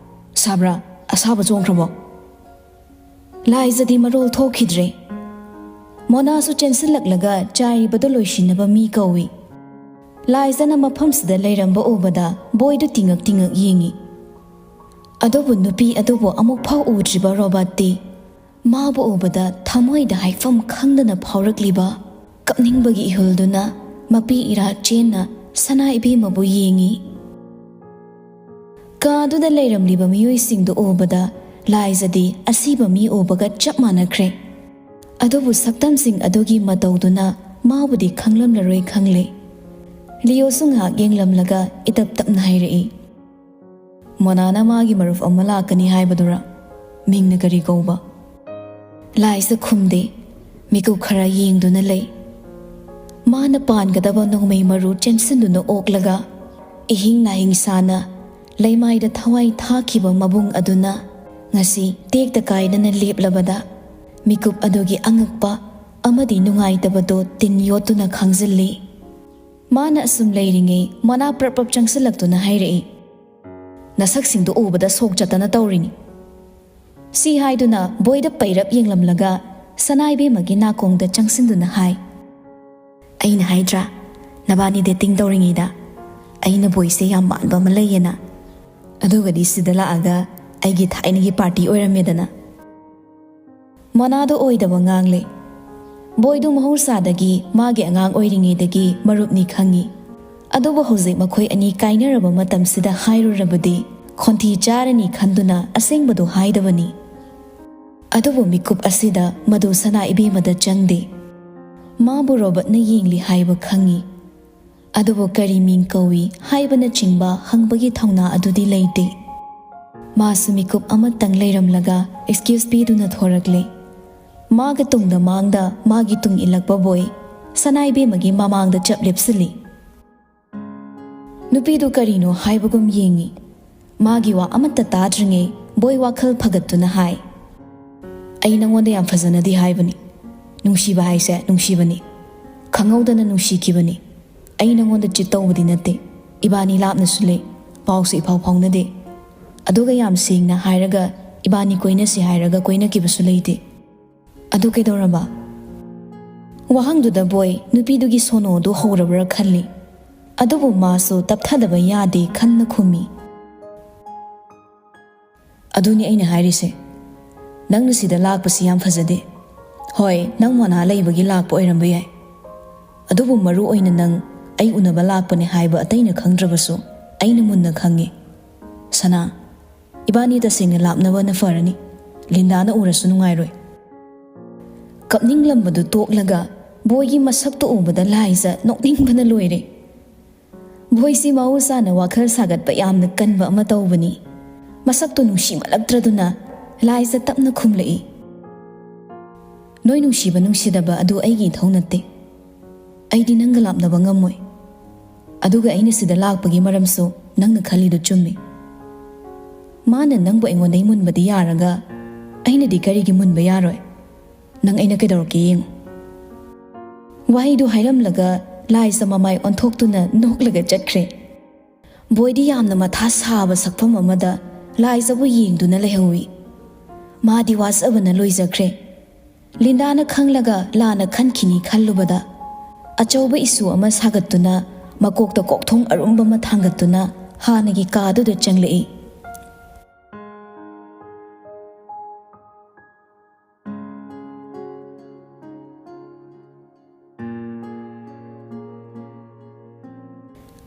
"ꯁꯥꯕ꯭ꯔꯥ, ꯑꯁꯥꯕ ꯆꯣꯡꯈ꯭ꯔꯕꯣ?" ꯂꯥꯏꯖꯗꯤ ꯃꯔꯣꯜ ꯊꯣꯛꯈꯤꯗ꯭ꯔꯦ꯫ ꯃꯣꯅꯥꯁꯨ ꯆꯦꯟꯁꯤꯜꯂꯛꯂꯒ ꯆꯥꯏꯔꯤꯕꯗꯨ ꯂꯣꯏꯁꯤꯟꯅꯕ ꯃꯤ ꯀꯧꯏ꯫ ꯂꯥꯏꯖꯅ ꯃꯐꯝꯁꯤꯗ ꯂꯩꯔꯝꯕ ꯎꯕꯗ ꯕꯣꯏꯗꯨ ꯇꯤꯡꯉꯛ ꯇꯤꯡꯉꯛ ꯌꯦꯡꯏ꯫ ꯑꯗꯨꯕꯨ ꯅꯨꯄꯤ ꯑꯗꯨꯕꯨ ꯑꯃꯨꯛ ꯐꯥꯎ ꯎꯗ꯭ꯔꯤꯕ ꯔꯣꯕꯥꯔꯠꯇꯤ ꯃꯥꯕꯨ ꯎꯕꯗ ꯊꯃꯣꯏꯗ ꯍꯥꯏꯐꯝ ꯈꯪꯗꯅ ꯐꯥꯎꯔꯛꯂꯤꯕ ꯀꯞꯅꯤꯡꯕꯒꯤ ꯏꯍꯨꯜꯗꯨꯅ ꯃꯄꯤ ꯏꯔꯥ ꯆꯦꯟꯅ ꯁꯅꯥ ꯏꯕꯦꯝꯃꯕꯨ ꯌꯦꯡꯏ꯫ ꯀꯥꯗꯨꯗ ꯂꯩꯔꯝꯂꯤꯕ ꯃꯤꯑꯣꯏꯁꯤꯡꯗꯨ ꯎꯕꯗ ꯂꯥꯏꯖꯗꯤ ꯑꯁꯤꯕ ꯃꯤ ꯎꯕꯒ ꯆꯞ ꯃꯥꯟꯅꯈ꯭ꯔꯦ꯫ ꯑꯗꯨꯕꯨ ꯁꯛꯇꯝꯁꯤꯡ ꯑꯗꯨꯒꯤ ꯃꯇꯧꯗꯨꯅ ꯃꯥꯕꯨꯗꯤ ꯈꯪꯂꯝꯂꯔꯣꯏ ꯈꯪꯂꯦ꯫ ꯂꯤꯌꯣꯁꯨ ꯉꯥꯏꯍꯥꯛ ꯌꯦꯡꯂꯝꯂꯒ ꯏꯇꯞ ꯇꯞꯅ ꯍꯥꯏꯔꯛꯏ, ꯃꯣꯅꯥꯅ ꯃꯥꯒꯤ ꯃꯔꯨꯞ ꯑꯃ ꯂꯥꯛꯀꯅꯤ ꯍꯥꯏꯕꯗꯨꯔ? ꯃꯤꯡꯅ ꯀꯔꯤ ꯀꯧꯕ? ꯂꯥꯏꯖ ꯈꯨꯝꯗꯦ꯫ ꯃꯤꯀꯨꯞ ꯈꯔ ꯌꯦꯡꯗꯨꯅ ꯂꯩ꯫ ꯃꯥꯅ ꯄꯥꯟꯒꯗꯕ ꯅꯣꯡꯃꯩ ꯃꯔꯨ ꯆꯦꯟꯁꯤꯟꯗꯨꯅ ꯑꯣꯛꯂꯒ, ꯏꯍꯤꯡ ꯅꯥꯍꯤꯡ ꯁꯥꯅ ꯂꯩꯃꯥꯏꯗ ꯊꯋꯥꯏ ꯊꯥꯈꯤꯕ ꯃꯕꯨꯡ ꯑꯗꯨꯅ ꯉꯁꯤ ꯇꯦꯛꯇ ꯀꯥꯏꯗꯅ ꯂꯦꯞꯂꯕꯗ, ꯃꯤꯀꯨꯞ ꯑꯗꯨꯒꯤ ꯑꯉꯛꯄ ꯑꯃꯗꯤ ꯅꯨꯡꯉꯥꯏꯇꯕꯗꯣ ꯇꯤꯟ ꯌꯣꯠꯇꯨꯅ ꯈꯥꯡꯖꯤꯜꯂꯤ꯫ ꯃꯥꯅ ꯑꯁꯨꯝ ꯂꯩꯔꯤꯉꯩ ꯃꯣꯅꯥ ꯄ꯭ꯔꯞ ꯄ꯭ꯔꯞ ꯆꯪꯁꯤꯜꯂꯛꯇꯨꯅ ꯍꯥꯏꯔꯛꯏ, "ꯅꯁꯛꯁꯤꯡꯗꯨ ꯎꯕꯗ ꯁꯣꯛ ꯆꯠꯇꯅ ꯇꯧꯔꯤꯅꯤ꯫" ꯁꯤ ꯍꯥꯏꯗꯨꯅ ꯕꯣꯏꯗ ꯄꯩꯔꯞ ꯌꯦꯡꯂꯝꯂꯒ ꯁꯅꯥꯏꯕꯦꯝꯃꯒꯤ ꯅꯥꯀꯣꯡꯗ ꯆꯪꯁꯤꯟꯗꯨꯅ ꯍꯥꯏ, "ꯑꯩꯅ ꯍꯥꯏꯗ꯭ꯔꯥ, ꯅꯕꯥꯅꯤ ꯗꯦꯇꯤꯡ ꯇꯧꯔꯤꯉꯩꯗ ꯑꯩꯅ ꯕꯣꯏꯁꯦ ꯌꯥꯝ ꯃꯥꯟꯕ ꯑꯃ ꯂꯩꯌꯦꯅ? ꯑꯗꯨꯒꯗꯤ ꯁꯤꯗ ꯂꯥꯛꯑꯒ ꯑꯩꯒꯤ ꯊꯥꯏꯅꯒꯤ ꯄꯥꯔꯇꯤ ꯑꯣꯏꯔꯝꯃꯦꯗꯅ꯫" ꯃꯣꯅꯥꯗꯣ ꯑꯣꯏꯗꯕ ꯉꯥꯡꯂꯦ꯫ ꯕꯣꯏꯗꯨ ꯃꯍꯧꯁꯥꯗꯒꯤ ꯃꯥꯒꯤ ꯑꯉꯥꯡ ꯑꯣꯏꯔꯤꯉꯩꯗꯒꯤ ꯃꯔꯨꯞꯅꯤ ꯈꯪꯉꯤ꯫ ꯑꯗꯨꯕꯨ ꯍꯧꯖꯤꯛ ꯃꯈꯣꯏ ꯑꯅꯤ ꯀꯥꯏꯅꯔꯕ ꯃꯇꯝꯁꯤꯗ ꯍꯥꯏꯔꯨꯔꯕꯗꯤ ꯈꯣꯟꯊꯤ ꯆꯥꯔꯅꯤ ꯈꯟꯗꯨꯅ ꯑꯁꯦꯡꯕꯗꯨ ꯍꯥꯏꯗꯕꯅꯤ꯫ ꯑꯗꯨꯕꯨ ꯃꯤꯀꯨꯞ ꯑꯁꯤꯗ ꯃꯗꯨ ꯁꯅꯥ ꯏꯕꯦꯝꯃꯗ ꯆꯪꯗꯦ꯫ ꯃꯥꯕꯨ ꯔꯣꯕꯔꯠꯅ ꯌꯦꯡꯂꯤ ꯍꯥꯏꯕ ꯈꯪꯉꯤ꯫ ꯑꯗꯨꯕꯨ ꯀꯔꯤ ꯃꯤꯡ ꯀꯧꯏ ꯍꯥꯏꯕꯅꯆꯤꯡꯕ ꯍꯪꯕꯒꯤ ꯊꯧꯅꯥ ꯑꯗꯨꯗꯤ ꯂꯩꯇꯦ꯫ ꯃꯥꯁꯨ ꯃꯤꯀꯨꯞ ꯑꯃꯇꯪ ꯂꯩꯔꯝꯂꯒ ꯑꯦꯛꯁꯀ꯭ꯌꯨꯁ ꯄꯤꯗꯨꯅ ꯊꯣꯔꯛꯂꯦ꯫ ꯃꯥꯒ ꯇꯨꯡꯗ ꯃꯥꯡꯗ ꯃꯥꯒꯤ ꯇꯨꯡ ꯏꯜꯂꯛꯄ ꯕꯣꯏ ꯁꯅꯥꯏꯕꯦꯝꯃꯒꯤ ꯃꯃꯥꯡꯗ ꯆꯞ ꯂꯦꯞꯁꯤꯜꯂꯤ꯫ ꯅꯨꯄꯤꯗꯨ ꯀꯔꯤꯅꯣ ꯍꯥꯏꯕꯒꯨꯝ ꯌꯦꯡꯉꯤ꯫ ꯃꯥꯒꯤ ꯋꯥ ꯑꯃꯠꯇ ꯇꯥꯗ꯭ꯔꯤꯉꯩ ꯕꯣꯏ ꯋꯥꯈꯜ ꯐꯒꯠꯇꯨꯅ ꯍꯥꯏ, "ꯑꯩ ꯅꯉꯣꯟꯗ ꯌꯥꯝ ꯐꯖꯅꯗꯤ ꯍꯥꯏꯕꯅꯤ꯫ ꯅꯨꯡꯁꯤꯕ ꯍꯥꯏꯁꯦ ꯅꯨꯡꯁꯤꯕꯅꯤ꯫ ꯈꯪꯍꯧꯗꯅ ꯅꯨꯡꯁꯤꯈꯤꯕꯅꯤ꯫ ꯑꯩ ꯅꯉꯣꯟꯗ ꯆꯤꯠ ꯇꯧꯕꯗꯤ ꯅꯠꯇꯦ꯫ ꯏꯕꯥꯅꯤ ꯂꯥꯞꯅꯁꯨ ꯂꯩ, ꯄꯥꯎꯁꯨ ꯏꯐꯥꯎ ꯐꯥꯎꯅꯗꯦ꯫ ꯑꯗꯨꯒ ꯌꯥꯝ ꯁꯦꯡꯅ ꯍꯥꯏꯔꯒ ꯏꯕꯥꯅꯤ ꯀꯣꯏꯅꯁꯤ ꯍꯥꯏꯔꯒ ꯀꯣꯏꯅꯈꯤꯕꯁꯨ ꯂꯩꯇꯦ꯫ ꯑꯗꯨ ꯀꯩꯗꯧꯔꯕ?" ꯋꯥꯍꯪꯗꯨꯗ ꯕꯣꯏ ꯅꯨꯄꯤꯗꯨꯒꯤ ꯁꯣꯅꯣꯗꯨ ꯍꯧꯔꯕ꯭ꯔꯥ ꯈꯜꯂꯤ꯫ ꯑꯗꯨꯕꯨ ꯃꯥꯁꯨ ꯇꯞꯊꯗꯕ ꯌꯥꯗꯦ ꯈꯟꯅ ꯈꯨꯝꯃꯤ, "ꯑꯗꯨꯅꯤ ꯑꯩꯅ ꯍꯥꯏꯔꯤꯁꯦ꯫ ꯅꯪꯅ ꯁꯤꯗ ꯂꯥꯛꯄꯁꯤ ꯌꯥꯝ ꯐꯖꯗꯦ꯫ ꯍꯣꯏ, ꯅꯪ ꯃꯣꯅꯥ ꯂꯩꯕꯒꯤ ꯂꯥꯛꯄ ꯑꯣꯏꯔꯝꯕ ꯌꯥꯏ꯫ ꯑꯗꯨꯕꯨ ꯃꯔꯨ ꯑꯣꯏꯅ ꯅꯪ ꯑꯩ ꯎꯅꯕ ꯂꯥꯛꯄꯅꯦ ꯍꯥꯏꯕ ꯑꯇꯩꯅ ꯈꯪꯗ꯭ꯔꯕꯁꯨ ꯑꯩꯅ ꯃꯨꯟꯅ ꯈꯪꯉꯤ꯫ ꯁꯅꯥ, ꯏꯕꯥꯅꯤ ꯇꯁꯦꯡꯅ ꯂꯥꯞꯅꯕꯅ ꯐꯔꯅꯤ꯫ ꯂꯤꯟꯗꯥꯅ ꯎꯔꯁꯨ ꯅꯨꯡꯉꯥꯏꯔꯣꯏ꯫" ꯀꯞꯅꯤꯡꯂꯝꯕꯗꯨ ꯇꯣꯛꯂꯒ ꯕꯣꯏꯒꯤ ꯃꯁꯛꯇꯨ ꯎꯕꯗ ꯂꯥꯏꯖ ꯅꯣꯛꯅꯤꯡꯕꯅ ꯂꯣꯏꯔꯦ꯫ "ꯕꯣꯏꯁꯤ ꯃꯍꯧꯁꯥꯅ ꯋꯥꯈꯜ ꯁꯥꯒꯠꯄ ꯌꯥꯝꯅ ꯀꯟꯕ ꯑꯃ ꯇꯧꯕꯅꯤ꯫" ꯃꯁꯛꯇꯨ ꯅꯨꯡꯁꯤꯃꯜꯂꯛꯇ꯭ꯔꯗꯨꯅ ꯂꯥꯏꯖ ꯇꯞꯅ ꯈꯨꯝꯂꯛꯏ꯫ "ꯅꯣꯏ ꯅꯨꯡꯁꯤꯕ ꯅꯨꯡꯁꯤꯗꯕ ꯑꯗꯨ ꯑꯩꯒꯤ ꯏꯊꯧ ꯅꯠꯇꯦ꯫ ꯑꯩꯗꯤ ꯅꯪꯒ ꯂꯥꯞꯅꯕ ꯉꯝꯃꯣꯏ꯫ ꯑꯗꯨꯒ ꯑꯩꯅ ꯁꯤꯗ ꯂꯥꯛꯄꯒꯤ ꯃꯔꯝꯁꯨ ꯅꯪꯅ ꯈꯜꯂꯤꯗꯨ ꯆꯨꯝꯃꯤ꯫ ꯃꯥꯅ ꯅꯪꯕꯨ ꯑꯩꯉꯣꯟꯗꯩ ꯃꯨꯟꯕꯗꯤ ꯌꯥꯔꯒ ꯑꯩꯅꯗꯤ ꯀꯔꯤꯒꯤ ꯃꯨꯟꯕ ꯌꯥꯔꯣꯏ? ꯅꯪ ꯑꯩꯅ ꯀꯩꯗꯧꯔꯛꯀꯦ ꯌꯦꯡꯉꯨ꯫" ꯋꯥꯍꯩꯗꯨ ꯍꯥꯏꯔꯝꯂꯒ ꯂꯥꯏꯖ ꯃꯃꯥꯏ ꯑꯣꯟꯊꯣꯛꯇꯨꯅ ꯅꯣꯛꯂꯒ ꯆꯠꯈ꯭ꯔꯦ꯫ ꯕꯣꯏꯗꯤ ꯌꯥꯝꯅ ꯃꯊꯥ ꯁꯥꯕ ꯁꯛꯐꯝ ꯑꯃꯗ ꯂꯥꯏꯖꯕꯨ ꯌꯦꯡꯗꯨꯅ ꯂꯩꯍꯧꯏ꯫ ꯃꯥꯗꯤ ꯋꯥꯖꯕꯅ ꯂꯣꯏꯖꯈ꯭ꯔꯦ꯫ ꯂꯤꯟꯗꯥꯅ ꯈꯪꯂꯒ ꯂꯥꯟꯅ ꯈꯟꯈꯤꯅꯤ ꯈꯜꯂꯨꯕꯗ, ꯑꯆꯧꯕ ꯏꯁꯨ ꯑꯃ ꯁꯥꯒꯠꯇꯨꯅ, ꯃꯀꯣꯛꯇ ꯀꯣꯛꯊꯣꯡ ꯑꯔꯨꯝꯕ ꯑꯃ ꯊꯥꯡꯒꯠꯇꯨꯅ ꯍꯥꯟꯅꯒꯤ ꯀꯥꯗꯨꯗ ꯆꯪꯂꯛꯏ꯫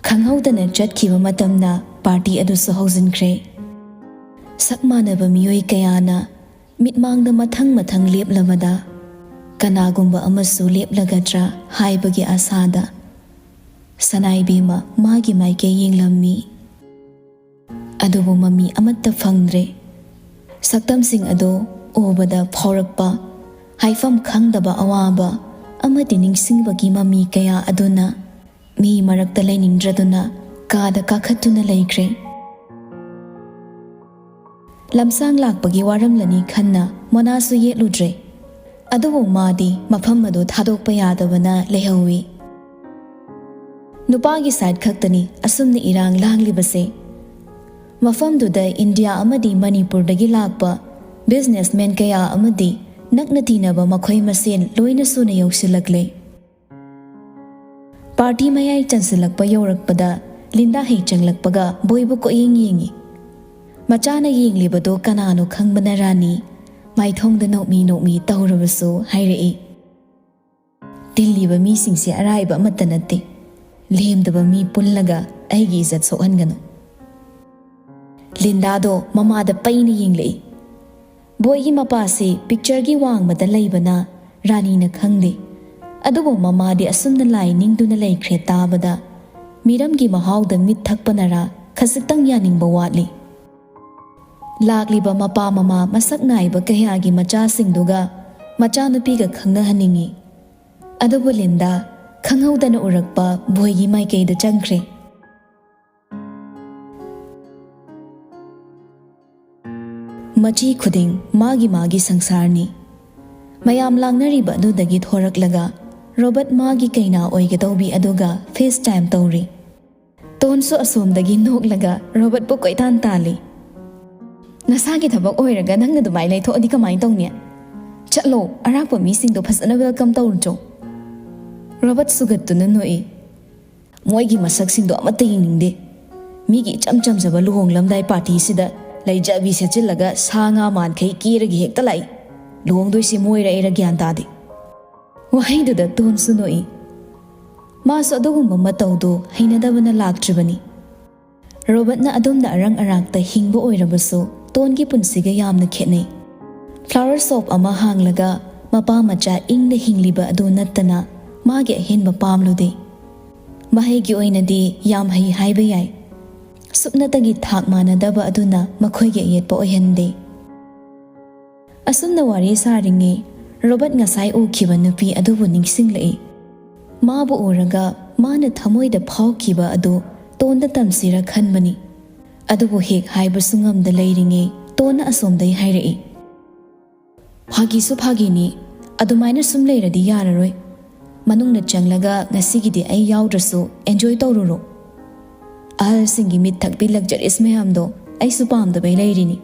ꯈꯪꯍꯧꯗꯅ ꯆꯠꯈꯤꯕ ꯃꯇꯝꯅ ꯄꯥꯔꯇꯤ ꯑꯗꯨꯁꯨ ꯍꯧꯖꯤꯟꯈ꯭ꯔꯦ꯫ ꯁꯛ ꯃꯥꯟꯅꯕ ꯃꯤꯑꯣꯏ ꯀꯌꯥꯅ ꯃꯤꯠꯃꯥꯡꯗ ꯃꯊꯪ ꯃꯊꯪ ꯂꯦꯞꯂꯕꯗ, ꯀꯅꯥꯒꯨꯝꯕ ꯑꯃꯁꯨ ꯂꯦꯞꯂꯒꯗ꯭ꯔꯥ ꯍꯥꯏꯕꯒꯤ ꯑꯁꯥꯗ ꯁꯅꯥꯏꯕꯦꯝꯃ ꯃꯥꯒꯤ ꯃꯥꯏꯀꯩ ꯌꯦꯡꯂꯝꯃꯤ꯫ ꯑꯗꯨꯕꯨ ꯃꯃꯤ ꯑꯃꯠꯇ ꯐꯪꯗ꯭ꯔꯦ꯫ ꯁꯛꯇꯝꯁꯤꯡ ꯑꯗꯨ ꯎꯕꯗ ꯐꯥꯎꯔꯛꯄ ꯍꯥꯏꯐꯝ ꯈꯪꯗꯕ ꯑꯋꯥꯕ ꯑꯃꯗꯤ ꯅꯤꯡꯁꯤꯡꯕꯒꯤ ꯃꯃꯤ ꯀꯌꯥ ꯑꯗꯨꯅ ꯃꯤ ꯃꯔꯛꯇ ꯂꯩꯅꯤꯡꯗ꯭ꯔꯗꯨꯅ ꯀꯥꯗ ꯀꯥꯈꯠꯇꯨꯅ ꯂꯩꯈ꯭ꯔꯦ꯫ ꯂꯝꯁꯥꯡ ꯂꯥꯛꯄꯒꯤ ꯋꯥꯔꯝꯂꯅꯤ ꯈꯟꯅ ꯃꯣꯅꯥꯁꯨ ꯌꯦꯠꯂꯨꯗ꯭ꯔꯦ꯫ ꯑꯗꯨꯕꯨ ꯃꯥꯗꯤ ꯃꯐꯝ ꯑꯗꯨ ꯊꯥꯗꯣꯛꯄ ꯌꯥꯗꯕꯅ ꯂꯩꯍꯧꯏ꯫ ꯅꯨꯄꯥꯒꯤ ꯁꯥꯏꯠ ꯈꯛꯇꯅꯤ ꯑꯁꯨꯝꯅ ꯏꯔꯥꯡ ꯂꯥꯡꯂꯤꯕꯁꯦ꯫ ꯃꯐꯝꯗꯨꯗ ꯏꯟꯗꯤꯌꯥ ꯑꯃꯗꯤ ꯃꯅꯤꯄꯨꯔꯗꯒꯤ ꯂꯥꯛꯄ ꯕꯤꯖꯤꯅꯦꯁꯃꯦꯟ ꯀꯌꯥ ꯑꯃꯗꯤ ꯅꯛꯅ ꯇꯤꯟꯅꯕ ꯃꯈꯣꯏ ꯃꯁꯦꯟ ꯂꯣꯏꯅ ꯁꯨꯅ ꯌꯧꯁꯤꯜꯂꯛꯂꯦ꯫ ꯄꯥꯔꯇꯤ ꯃꯌꯥꯏ ꯆꯟꯁꯤꯜꯂꯛꯄ ꯌꯧꯔꯛꯄꯗ ꯂꯤꯟꯗꯥ ꯍꯦꯛ ꯆꯪꯂꯛꯄꯒ ꯕꯣꯏꯕꯨ ꯀꯣꯏꯌꯦꯡ ꯌꯦꯡꯏ꯫ ꯃꯆꯥꯅ ꯌꯦꯡꯂꯤꯕꯗꯣ ꯀꯅꯥꯅꯣ ꯈꯪꯕꯅ ꯔꯥꯅꯤ ꯃꯥꯏꯊꯣꯡꯗ ꯅꯣꯛꯃꯤ ꯅꯣꯛꯃꯤ ꯇꯧꯔꯕꯁꯨ ꯍꯥꯏꯔꯛꯏ꯫ "ꯇꯤꯜꯂꯤꯕ ꯃꯤꯁꯤꯡꯁꯦ ꯑꯔꯥꯏꯕ ꯑꯃꯠꯇ ꯅꯠꯇꯦ꯫ ꯂꯦꯝꯗꯕ ꯃꯤ ꯄꯨꯜꯂꯒ ꯑꯩꯒꯤ ꯏꯖꯠ ꯁꯣꯛꯍꯟꯒꯅꯨ꯫" ꯂꯤꯟꯗꯥꯗꯣ ꯃꯃꯥꯗ ꯄꯩꯅ ꯌꯦꯡꯂꯛꯏ꯫ ꯕꯣꯏꯒꯤ ꯃꯄꯥꯁꯤ ꯄꯤꯛꯆꯔꯒꯤ ꯋꯥꯡꯃꯗ ꯂꯩꯕꯅ ꯔꯥꯅꯤꯅ ꯈꯪꯗꯦ꯫ ꯑꯗꯨꯕꯨ ꯃꯃꯥꯗꯤ ꯑꯁꯨꯝꯅ ꯂꯥꯏ ꯅꯤꯡꯗꯨꯅ ꯂꯩꯈ꯭ꯔꯦ ꯇꯥꯕꯗ ꯃꯤꯔꯝꯒꯤ ꯃꯍꯥꯎꯗ ꯃꯤꯠ ꯊꯛꯄꯅꯔꯥ ꯈꯖꯤꯛꯇꯪ ꯌꯥꯅꯤꯡꯕ ꯋꯥꯠꯂꯤ꯫ ꯂꯥꯛꯂꯤꯕ ꯃꯄꯥ ꯃꯃꯥ ꯃꯁꯛ ꯅꯥꯏꯕ ꯀꯌꯥꯒꯤ ꯃꯆꯥꯁꯤꯡꯗꯨꯒ ꯃꯆꯥꯅꯨꯄꯤꯒ ꯈꯪꯅꯍꯟꯅꯤꯡꯏ꯫ ꯑꯗꯨꯕꯨ ꯂꯤꯟꯗꯥ ꯈꯪꯍꯧꯗꯅ ꯎꯔꯛꯄ ꯕꯣꯏꯒꯤ ꯃꯥꯏꯀꯩꯗ ꯆꯪꯈ꯭ꯔꯦ꯫ ꯃꯆꯤ ꯈꯨꯗꯤꯡ ꯃꯥꯒꯤ ꯃꯥꯒꯤ ꯁꯪꯁꯥꯔꯅꯤ꯫ ꯃꯌꯥꯝ ꯂꯥꯡꯅꯔꯤꯕ ꯑꯗꯨꯗꯒꯤ ꯊꯣꯔꯛꯂꯒ ꯔꯣꯕꯔꯠ ꯃꯥꯒꯤ ꯀꯩꯅꯥ ꯑꯣꯏꯒꯗꯧꯕꯤ ꯑꯗꯨꯒ ꯐꯦꯁ ꯇꯥꯏꯝ ꯇꯧꯔꯤ꯫ ꯇꯣꯟꯁꯨ ꯑꯁꯣꯝꯗꯒꯤ ꯅꯣꯛꯂꯒ ꯔꯣꯕꯔꯠꯄꯨ ꯀꯣꯏꯇꯥꯟ ꯇꯥꯜꯂꯤ꯫ "ꯅꯁꯥꯒꯤ ꯊꯕꯛ ꯑꯣꯏꯔꯒ ꯅꯪꯅ ꯑꯗꯨꯃꯥꯏꯅ ꯂꯩꯊꯣꯛꯑꯗꯤ ꯀꯃꯥꯏꯅ ꯇꯧꯅꯤ? ꯆꯠꯂꯣ, ꯑꯔꯥꯛꯄ ꯃꯤꯁꯤꯡꯗꯣ ꯐꯖꯅ ꯋꯦꯜꯀꯝ ꯇꯧꯔꯨꯆꯣ꯫" ꯔꯣꯕꯔꯠ ꯁꯨꯒꯠꯇꯨꯅ ꯅꯣꯛꯏ꯫ "ꯃꯣꯏꯒꯤ ꯃꯁꯛꯁꯤꯡꯗꯣ ꯑꯃꯠꯇ ꯌꯦꯡꯅꯤꯡꯗꯦ꯫ ꯃꯤꯒꯤ ꯏꯆꯝ ꯆꯝꯖꯕ ꯂꯨꯍꯣꯡꯂꯝꯗꯥꯏ ꯄꯥꯔꯇꯤꯁꯤꯗ ꯂꯩꯖꯕꯤ ꯁꯦꯠꯆꯤꯜꯂꯒ ꯁꯥ ꯉꯥ ꯃꯥꯟꯈꯩ ꯀꯦꯔꯒ ꯍꯦꯛꯇ ꯂꯥꯛꯏ꯫ ꯂꯨꯍꯣꯡꯗꯣꯏꯁꯤ ꯃꯣꯏꯔ ꯑꯩꯔ ꯒ꯭ꯌꯥꯟ ꯇꯥꯗꯦ꯫" ꯋꯥꯍꯩꯗꯨꯗ ꯇꯣꯟꯁꯨ ꯅꯣꯛꯏ꯫ ꯃꯥꯁꯨ ꯑꯗꯨꯒꯨꯝꯕ ꯃꯇꯧꯗꯨ ꯍꯩꯅꯗꯕꯅ ꯂꯥꯛꯇ꯭ꯔꯤꯕꯅꯤ꯫ ꯔꯣꯕꯔꯠꯅ ꯑꯗꯨꯝꯅ ꯑꯔꯪ ꯑꯔꯥꯛꯇ ꯍꯤꯡꯕ ꯑꯣꯏꯔꯕꯁꯨ ꯇꯣꯟꯒꯤ ꯄꯨꯟꯁꯤꯒ ꯌꯥꯝꯅ ꯈꯦꯠꯅꯩ꯫ ꯐ꯭ꯂꯥꯋꯔ ꯁꯣꯞ ꯑꯃ ꯍꯥꯡꯂꯒ ꯃꯄꯥ ꯃꯆꯥ ꯏꯪꯅ ꯍꯤꯡꯂꯤꯕ ꯑꯗꯨ ꯅꯠꯇꯅ ꯃꯥꯒꯤ ꯑꯍꯦꯟꯕ ꯄꯥꯝꯂꯨꯗꯦ꯫ ꯃꯍꯩꯒꯤ ꯑꯣꯏꯅꯗꯤ ꯌꯥꯝ ꯍꯩ ꯍꯥꯏꯕ ꯌꯥꯏ꯫ ꯁꯨꯞꯅꯇꯒꯤ ꯊꯥꯛ ꯃꯥꯟꯅꯗꯕ ꯑꯗꯨꯅ ꯃꯈꯣꯏꯒꯤ ꯑꯌꯦꯠꯄ ꯑꯣꯏꯍꯟꯗꯦ꯫ ꯑꯁꯨꯝꯅ ꯋꯥꯔꯤ ꯁꯥꯔꯤꯉꯩ ꯔꯣꯕꯔꯠ ꯉꯁꯥꯏ ꯎꯈꯤꯕ ꯅꯨꯄꯤ ꯑꯗꯨꯕꯨ ꯅꯤꯡꯁꯤꯡꯂꯛꯏ꯫ ꯃꯥꯕꯨ ꯎꯔꯒ ꯃꯥꯅ ꯊꯃꯣꯏꯗ ꯐꯥꯎꯈꯤꯕ ꯑꯗꯨ ꯇꯣꯟꯗ ꯇꯝꯁꯤꯔ ꯈꯟꯕꯅꯤ꯫ ꯑꯗꯨꯕꯨ ꯍꯦꯛ ꯍꯥꯏꯕꯁꯨ ꯉꯝꯗ ꯂꯩꯔꯤꯉꯩ ꯇꯣꯟꯅ ꯑꯁꯣꯝꯗꯩ ꯍꯥꯏꯔꯛꯏ꯫ "ꯐꯥꯒꯤꯁꯨ ꯐꯥꯒꯤꯅꯤ, ꯑꯗꯨꯃꯥꯏꯅ ꯁꯨꯝ ꯂꯩꯔꯗꯤ ꯌꯥꯔꯔꯣꯏ꯫ ꯃꯅꯨꯡꯗ ꯆꯪꯂꯒ ꯉꯁꯤꯒꯤꯗꯤ ꯑꯩ ꯌꯥꯎꯗ꯭ꯔꯁꯨ ꯑꯦꯟꯖꯣꯏ ꯇꯧꯔꯨꯔꯣ꯫ ꯑꯍꯜꯁꯤꯡꯒꯤ ꯃꯤꯠ ꯊꯛꯄꯤ ꯂꯛꯖꯔꯤꯁ ꯃꯌꯥꯝꯗꯣ ꯑꯩꯁꯨ ꯄꯥꯝꯗꯕꯩ ꯂꯩꯔꯤꯅꯤ꯫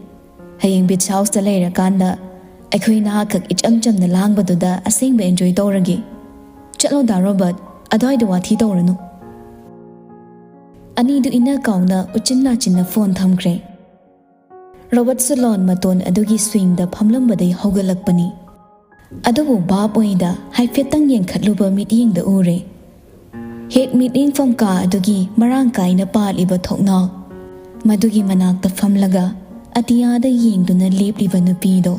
ꯍꯌꯦꯡ ꯕꯤꯆ ꯍꯥꯎꯁꯇ ꯂꯩꯔꯀꯥꯟꯗ ꯑꯩꯈꯣꯏ ꯅꯍꯥꯈꯛ ꯏꯆꯝ ꯆꯝꯅ ꯂꯥꯡꯕꯗꯨꯗ ꯑꯁꯦꯡꯕ ꯑꯦꯟꯖꯣꯏ ꯇꯧꯔꯒꯦ꯫ ꯆꯠꯂꯣꯗꯥ ꯔꯣꯕꯔꯠ, ꯑꯗ꯭ꯋꯥꯏꯗ ꯋꯥꯊꯤ ꯇꯧꯔꯅꯨ꯫" ꯑꯅꯤꯗꯨ ꯏꯟꯅ ꯀꯥꯎꯅ ꯎꯆꯤꯟ ꯅꯥꯆꯤꯟꯅ ꯐꯣꯟ ꯊꯝꯈ꯭ꯔꯦ꯫ ꯔꯣꯕꯔꯠꯁꯨ ꯂꯣꯟ ꯃꯇꯣꯟ ꯑꯗꯨꯒꯤ ꯁ꯭ꯋꯤꯡꯗ ꯐꯝꯂꯝꯕꯗꯩ ꯍꯧꯒꯠꯂꯛꯄꯅꯤ꯫ ꯑꯗꯨꯕꯨ ꯚꯥꯞ ꯑꯣꯏꯗ ꯍꯥꯏꯐꯦꯠꯇꯪ ꯌꯦꯡꯈꯠꯂꯨꯕ ꯃꯤꯠꯌꯦꯡꯗ ꯎꯔꯦ꯫ ꯍꯦꯛ ꯃꯤꯠꯌꯦꯡꯐꯝ ꯀꯥ ꯑꯗꯨꯒꯤ ꯃꯔꯥꯡ ꯀꯥꯏꯅ ꯄꯥꯜꯂꯤꯕ ꯊꯣꯡꯅꯥꯎ, ꯃꯗꯨꯒꯤ ꯃꯅꯥꯛꯇ ꯐꯝꯂꯒ ꯑꯇꯤꯌꯥꯗ ꯌꯦꯡꯗꯨꯅ ꯂꯦꯞꯂꯤꯕ ꯅꯨꯄꯤꯗꯣ꯫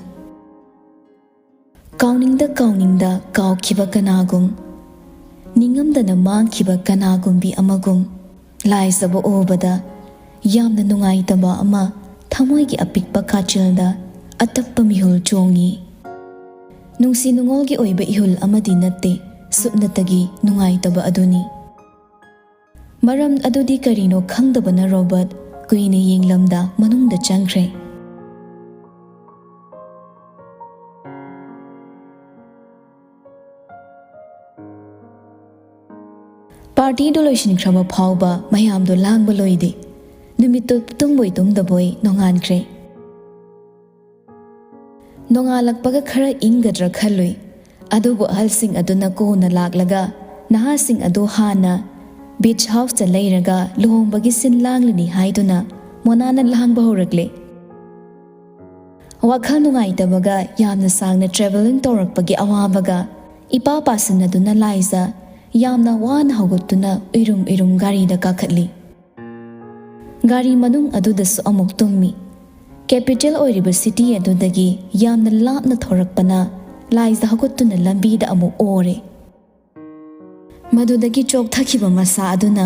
ꯀꯥꯎꯅꯤꯡꯗ ꯀꯥꯎꯅꯤꯡꯗ ꯀꯥꯎꯈꯤꯕ ꯀꯅꯥꯒꯨꯝ꯫ ꯅꯤꯡꯉꯝꯗꯅ ꯃꯥꯡꯈꯤꯕ ꯀꯅꯥꯒꯨꯝꯕꯤ ꯑꯃꯒꯨꯝ꯫ ꯂꯥꯏꯖꯕ ꯎꯕꯗ ꯌꯥꯝꯅ ꯅꯨꯡꯉꯥꯏꯇꯕ ꯑꯃ ꯊꯃꯣꯏꯒꯤ ꯑꯄꯤꯛꯄ ꯀꯥꯆꯤꯜꯗ ꯑꯇꯞꯄ ꯃꯤꯍꯨꯜ ꯆꯣꯡꯉꯤ꯫ ꯅꯨꯡꯁꯤ ꯅꯨꯡꯉꯣꯜꯒꯤ ꯑꯣꯏꯕ ꯏꯍꯨꯜ ꯑꯃꯗꯤ ꯅꯠꯇꯦ, ꯁꯨꯞꯅꯇꯒꯤ ꯅꯨꯡꯉꯥꯏꯇꯕ ꯑꯗꯨꯅꯤ꯫ ꯃꯔꯝ ꯑꯗꯨꯗꯤ ꯀꯔꯤꯅꯣ ꯈꯪꯗꯕꯅ ꯔꯣꯕꯔꯠ ꯀꯨꯏꯅ ꯌꯦꯡꯂꯝꯗ ꯃꯅꯨꯡꯗ ꯆꯪꯈ꯭ꯔꯦ꯫ ꯄꯥꯔꯇꯤꯗꯨ ꯂꯣꯏꯁꯤꯟꯈ꯭ꯔꯕ ꯐꯥꯎꯕ ꯃꯌꯥꯝꯗꯨ ꯂꯥꯡꯕ ꯂꯣꯏꯗꯦ꯫ ꯅꯨꯃꯤꯠꯇꯨ ꯇꯨꯝꯕꯣꯏ ꯇꯨꯝꯗꯕꯣꯏ ꯅꯣꯡꯉꯥꯟꯈ꯭ꯔꯦ꯫ ꯅꯣꯡꯉꯥꯜꯂꯛꯄꯒ ꯈꯔ ꯏꯪꯒꯗ꯭ꯔꯥ ꯈꯜꯂꯨꯏ, ꯑꯗꯨꯕꯨ ꯑꯍꯜꯁꯤꯡ ꯑꯗꯨꯅ ꯀꯣꯟꯅ ꯂꯥꯛꯂꯒ ꯅꯍꯥꯁꯤꯡ ꯑꯗꯨ ꯍꯥꯟꯅ ꯕꯤꯆ ꯍꯥꯎꯁꯇ ꯂꯩꯔꯒ ꯂꯨꯍꯣꯡꯕꯒꯤ ꯁꯤꯟ ꯂꯥꯡꯂꯤꯅꯤ ꯍꯥꯏꯗꯨꯅ ꯃꯣꯅꯥꯅ ꯂꯥꯡꯕ ꯍꯧꯔꯛꯂꯦ꯫ ꯋꯥꯈꯜ ꯅꯨꯡꯉꯥꯏꯇꯕꯒ ꯌꯥꯝꯅ ꯁꯥꯡꯅ ꯇ꯭ꯔꯦꯚꯦꯂꯤꯡ ꯇꯧꯔꯛꯄꯒꯤ ꯑꯋꯥꯕꯒ ꯏꯄꯥ ꯄꯥꯁꯤꯟꯅꯗꯨꯅ ꯂꯥꯏꯖ ꯌꯥꯝꯅ ꯋꯥꯅ ꯍꯧꯒꯠꯇꯨꯅ ꯎꯏꯔꯨꯝ ꯎꯏꯔꯨꯝ ꯒꯥꯔꯤꯗ ꯀꯥꯈꯠꯂꯤ꯫ ꯒꯥꯔꯤ ꯃꯅꯨꯡ ꯑꯗꯨꯗꯁꯨ ꯑꯃꯨꯛ ꯇꯨꯝꯃꯤ꯫ ꯀꯦꯄꯤꯇꯦꯜ ꯑꯣꯏꯔꯤꯕ ꯁꯤꯇꯤ ꯑꯗꯨꯗꯒꯤ ꯌꯥꯝꯅ ꯂꯥꯞꯅ ꯊꯣꯔꯛꯄꯅ ꯂꯥꯏꯖ ꯍꯧꯒꯠꯇꯨꯅ ꯂꯝꯕꯤꯗ ꯑꯃꯨꯛ ꯑꯣꯔꯦ꯫ ꯃꯗꯨꯗꯒꯤ ꯆꯣꯛꯊꯈꯤꯕ ꯃꯁꯥ ꯑꯗꯨꯅ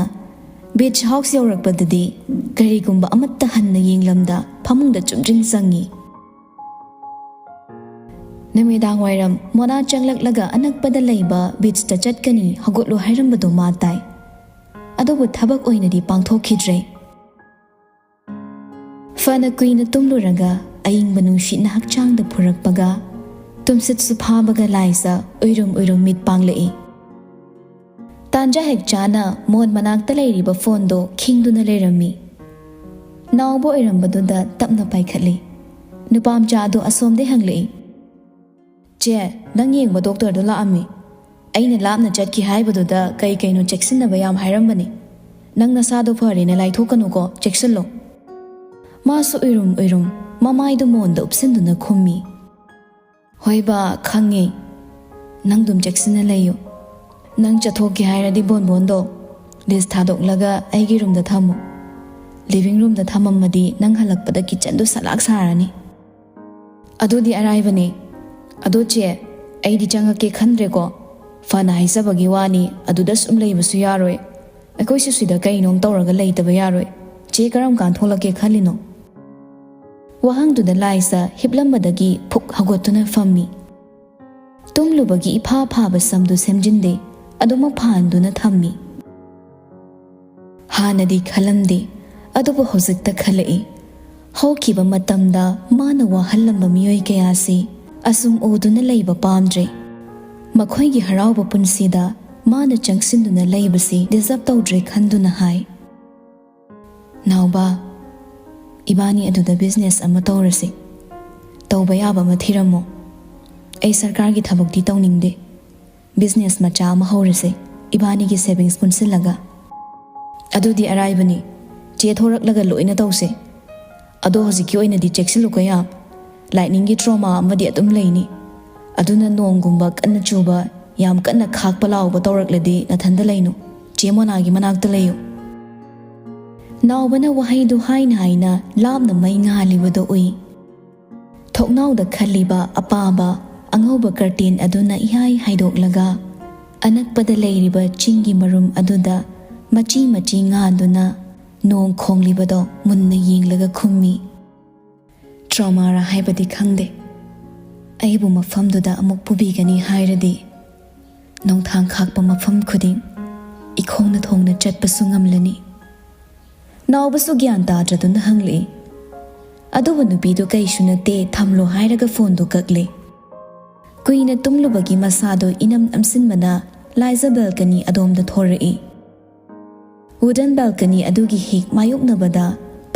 ꯕꯤꯆ ꯍꯥꯎꯁ ꯌꯧꯔꯛꯄꯗꯗꯤ ꯀꯔꯤꯒꯨꯝꯕ ꯑꯃꯠꯇ ꯍꯟꯅ ꯌꯦꯡꯂꯝꯗ ꯐꯃꯨꯡꯗ ꯆꯨꯝꯗ꯭ꯔꯤꯡ ꯆꯪꯉꯤ꯫ ꯅꯨꯃꯤꯗꯥꯡ ꯋꯥꯏꯔꯝ ꯃꯣꯅꯥ ꯆꯪꯂꯛꯂꯒ ꯑꯅꯛꯄꯗ ꯂꯩꯕ ꯕꯤꯆꯇ ꯆꯠꯀꯅꯤ, ꯍꯧꯒꯠꯂꯨ ꯍꯥꯏꯔꯝꯕꯗꯨ ꯃꯥ ꯇꯥꯏ꯫ ꯑꯗꯨꯕꯨ ꯊꯕꯛ ꯑꯣꯏꯅꯗꯤ ꯄꯥꯡꯊꯣꯛꯈꯤꯗ꯭ꯔꯦ꯫ ꯐꯅ ꯀꯨꯏꯅ ꯇꯨꯝꯂꯨꯔꯒ ꯑꯏꯪꯕ ꯅꯨꯡꯁꯤꯠꯅ ꯍꯛꯆꯥꯡꯗ ꯐꯨꯔꯛꯄꯒ ꯇꯨꯝꯁꯤꯠꯁꯨ ꯐꯥꯕꯒ ꯂꯥꯏꯖ ꯎꯏꯔꯨꯝ ꯎꯏꯔꯨꯝ ꯃꯤꯠ ꯄꯥꯡꯂꯛꯏ꯫ ꯇꯥꯟꯖꯥ ꯍꯦꯛ ꯆꯥꯅ ꯃꯣꯟ ꯃꯅꯥꯛꯇ ꯂꯩꯔꯤꯕ ꯐꯣꯟꯗꯣ ꯈꯤꯡꯗꯨꯅ ꯂꯩꯔꯝꯃꯤ꯫ ꯅꯥꯎꯕ ꯑꯣꯏꯔꯝꯕꯗꯨꯗ ꯇꯞꯅ ꯄꯥꯏꯈꯠꯂꯤ꯫ ꯅꯨꯄꯥ ꯃꯆꯥ ꯑꯗꯨ ꯑꯁꯣꯝꯗꯩ ꯍꯪꯂꯛꯏ꯫ "ꯆꯦ, ꯅꯪ ꯌꯦꯡꯕ ꯗꯣꯛꯇꯔꯗꯣ ꯂꯥꯛꯑꯝꯃꯤ꯫ ꯑꯩꯅ ꯂꯥꯞꯅ ꯆꯠꯈꯤ ꯍꯥꯏꯕꯗꯨꯗ ꯀꯩ ꯀꯩꯅꯣ ꯆꯦꯛꯁꯤꯟꯅꯕ ꯌꯥꯝ ꯍꯥꯏꯔꯝꯕꯅꯤ꯫ ꯅꯪ ꯅꯁꯥꯗꯣ ꯐꯔꯦꯅ ꯂꯥꯏꯊꯣꯛꯀꯅꯨꯀꯣ, ꯆꯦꯛꯁꯤꯜꯂꯣ꯫" ꯃꯥꯁꯨ ꯎꯏꯔꯨꯝ ꯎꯏꯔꯨꯝ ꯃꯃꯥꯏꯗꯨ ꯃꯣꯟꯗ ꯎꯞꯁꯤꯟꯗꯨꯅ ꯈꯨꯝꯃꯤ꯫ "ꯍꯣꯏ ꯕꯥ, ꯈꯪꯉꯦ꯫ ꯅꯪ ꯑꯗꯨꯝ ꯆꯦꯛꯁꯤꯟꯅ ꯂꯩꯌꯨ꯫ ꯅꯪ ꯆꯠꯊꯣꯛꯀꯦ ꯍꯥꯏꯔꯗꯤ ꯕꯣꯟꯕꯣꯟꯗꯣ ꯂꯤꯁ ꯊꯥꯗꯣꯛꯂꯒ ꯑꯩꯒꯤ ꯔꯨꯝꯗ ꯊꯝꯃꯨ꯫ ꯂꯤꯚꯤꯡ ꯔꯨꯝꯗ ꯊꯝꯃꯝꯃꯗꯤ ꯅꯪ ꯍꯜꯂꯛꯄꯗ ꯀꯤꯠꯆꯟꯗꯨ ꯁꯂꯥꯛ ꯁꯥꯔꯅꯤ꯫" "ꯑꯗꯨꯗꯤ ꯑꯔꯥꯏꯕꯅꯦ꯫ ꯑꯗꯣ ꯆꯦ, ꯑꯩꯗꯤ ꯆꯪꯉꯛꯀꯦ ꯈꯟꯗ꯭ꯔꯦꯀꯣ꯫ ꯐꯅ ꯍꯥꯏꯖꯕꯒꯤ ꯋꯥꯅꯤ, ꯑꯗꯨꯗ ꯁꯨꯝ ꯂꯩꯕꯁꯨ ꯌꯥꯔꯣꯏ꯫ ꯑꯩꯈꯣꯏꯁꯨ ꯁꯤꯗ ꯀꯩꯅꯣꯝ ꯇꯧꯔꯒ ꯂꯩꯇꯕ ꯌꯥꯔꯣꯏ꯫ ꯆꯦ ꯀꯔꯝ ꯀꯥꯟ ꯊꯣꯛꯂꯛꯀꯦ ꯈꯜꯂꯤꯅꯣ? ꯋꯥꯍꯪꯗꯨꯗ ꯂꯥꯏꯖ ꯍꯤꯞꯂꯝꯕꯗꯒꯤ ꯐꯨꯛ ꯍꯧꯒꯠꯇꯨꯅ ꯐꯝꯃꯤ꯫ ꯇꯨꯝꯂꯨꯕꯒꯤ ꯏꯐꯥ ꯐꯥꯕ ꯁꯝꯗꯨ ꯁꯦꯝꯖꯤꯟꯗꯦ, ꯑꯗꯨꯃꯛ ꯐꯥꯍꯟꯗꯨꯅ ꯊꯝꯃꯤ꯫ ꯍꯥꯟꯅꯗꯤ ꯈꯜꯂꯝꯗꯦ, ꯑꯗꯨꯕꯨ ꯍꯧꯖꯤꯛꯇ ꯈꯜꯂꯛꯏ꯫ ꯍꯧꯈꯤꯕ ꯃꯇꯝꯗ ꯃꯥꯅ ꯋꯥꯍꯜꯂꯝꯕ ꯃꯤꯑꯣꯏ ꯀꯌꯥꯁꯤ ꯑꯁꯨꯝ ꯎꯗꯨꯅ ꯂꯩꯕ ꯄꯥꯝꯗ꯭ꯔꯦ꯫ ꯃꯈꯣꯏꯒꯤ ꯍꯔꯥꯎꯕ ꯄꯨꯟꯁꯤꯗ ꯃꯥꯅ ꯆꯪꯁꯤꯟꯗꯨꯅ ꯂꯩꯕꯁꯤ ꯗꯤꯖꯔꯕ ꯇꯧꯗ꯭ꯔꯦ ꯈꯟꯗꯨꯅ ꯍꯥꯏ, "ꯅꯥꯎꯕ, ꯏꯕꯥꯅꯤ ꯑꯗꯨꯗ ꯕꯤꯖꯤꯅꯦꯁ ꯑꯃ ꯇꯧꯔꯁꯤ꯫ ꯇꯧꯕ ꯌꯥꯕ ꯑꯃ ꯊꯤꯔꯝꯃꯣ꯫ ꯑꯩ ꯁꯔꯀꯥꯔꯒꯤ ꯊꯕꯛꯇꯤ ꯇꯧꯅꯤꯡꯗꯦ꯫ ꯕꯤꯖꯤꯅꯦꯁ ꯃꯆꯥ ꯑꯃ ꯍꯧꯔꯁꯦ, ꯏꯕꯥꯅꯤꯒꯤ ꯁꯦꯚꯤꯡꯁ ꯄꯨꯟꯁꯤꯜꯂꯒ꯫" "ꯑꯗꯨꯗꯤ ꯑꯔꯥꯏꯕꯅꯤ, ꯆꯦ ꯊꯣꯔꯛꯂꯒ ꯂꯣꯏꯅ ꯇꯧꯁꯦ꯫ ꯑꯗꯣ ꯍꯧꯖꯤꯛꯀꯤ ꯑꯣꯏꯅꯗꯤ ꯆꯦꯛꯁꯤꯜꯂꯨꯀꯣ ꯌꯥꯝ꯫ ꯂꯥꯏꯠꯅꯤꯡꯒꯤ ꯇ꯭ꯔꯣꯃꯥ ꯑꯃꯗꯤ ꯑꯗꯨꯝ ꯂꯩꯅꯤ꯫ ꯑꯗꯨꯅ ꯅꯣꯡꯒꯨꯝꯕ ꯀꯟꯅ ꯆꯨꯕ, ꯌꯥꯝ ꯀꯟꯅ ꯈꯥꯛꯄ ꯂꯥꯎꯕ ꯇꯧꯔꯛꯂꯗꯤ ꯅꯊꯟꯗ ꯂꯩꯅꯨ꯫ ꯆꯦ ꯃꯣꯅꯥꯒꯤ ꯃꯅꯥꯛꯇ ꯂꯩꯌꯨ꯫" ꯅꯥꯎꯕꯅ ꯋꯥꯍꯩꯗꯨ ꯍꯥꯏꯅ ꯍꯥꯏꯅ ꯂꯥꯞꯅ ꯃꯩ ꯉꯥꯜꯂꯤꯕꯗꯨ ꯎꯏ꯫ ꯊꯣꯡꯅꯥꯎꯗ ꯈꯜꯂꯤꯕ ꯑꯄꯥꯕ ꯑꯉꯧꯕ ꯀꯔꯇꯦꯟ ꯑꯗꯨꯅ ꯏꯍꯥꯏ ꯍꯥꯏꯗꯣꯛꯂꯒ, ꯑꯅꯛꯄꯗ ꯂꯩꯔꯤꯕ ꯆꯤꯡꯒꯤ ꯃꯔꯨꯝ ꯑꯗꯨꯗ ꯃꯆꯤ ꯃꯆꯤ ꯉꯥꯟꯗꯨꯅ ꯅꯣꯡ ꯈꯣꯡꯂꯤꯕꯗꯣ ꯃꯨꯟꯅ ꯌꯦꯡꯂꯒ ꯈꯨꯝꯃꯤ꯫ "ꯇ꯭ꯔꯣꯃꯥꯔꯥ ꯍꯥꯏꯕꯗꯤ ꯈꯪꯗꯦ꯫ ꯑꯩꯕꯨ ꯃꯐꯝꯗꯨꯗ ꯑꯃꯨꯛ ꯄꯨꯕꯤꯒꯅꯤ ꯍꯥꯏꯔꯗꯤ, ꯅꯣꯡꯊꯥꯡ ꯈꯥꯛꯄ ꯃꯐꯝ ꯈꯨꯗꯤꯡ ꯏꯈꯣꯡꯅ ꯊꯣꯡꯅ ꯆꯠꯄꯁꯨ ꯉꯝꯂꯅꯤ꯫" ꯅꯥꯎꯕꯁꯨ ꯒ꯭ꯌꯥꯟ ꯇꯥꯗ꯭ꯔꯗꯨꯅ ꯍꯪꯂꯛꯏ꯫ ꯑꯗꯨꯕꯨ ꯅꯨꯄꯤꯗꯨ ꯀꯩꯁꯨ ꯅꯠꯇꯦ, ꯊꯝꯂꯣ ꯍꯥꯏꯔꯒ ꯐꯣꯟꯗꯨ ꯀꯛꯂꯦ꯫ ꯀꯨꯏꯅ ꯇꯨꯝꯂꯨꯕꯒꯤ ꯃꯁꯥꯗꯨ ꯏꯅꯝ ꯅꯝꯁꯤꯟꯕꯅ ꯂꯥꯏꯖ ꯕꯦꯜꯀꯅꯤ ꯑꯗꯣꯝꯗ ꯊꯣꯔꯛꯏ꯫ ꯋꯨꯗꯟ ꯕꯦꯜꯀꯅꯤ ꯑꯗꯨꯒꯤ ꯍꯦꯛ ꯃꯥꯌꯣꯛꯅꯕꯗ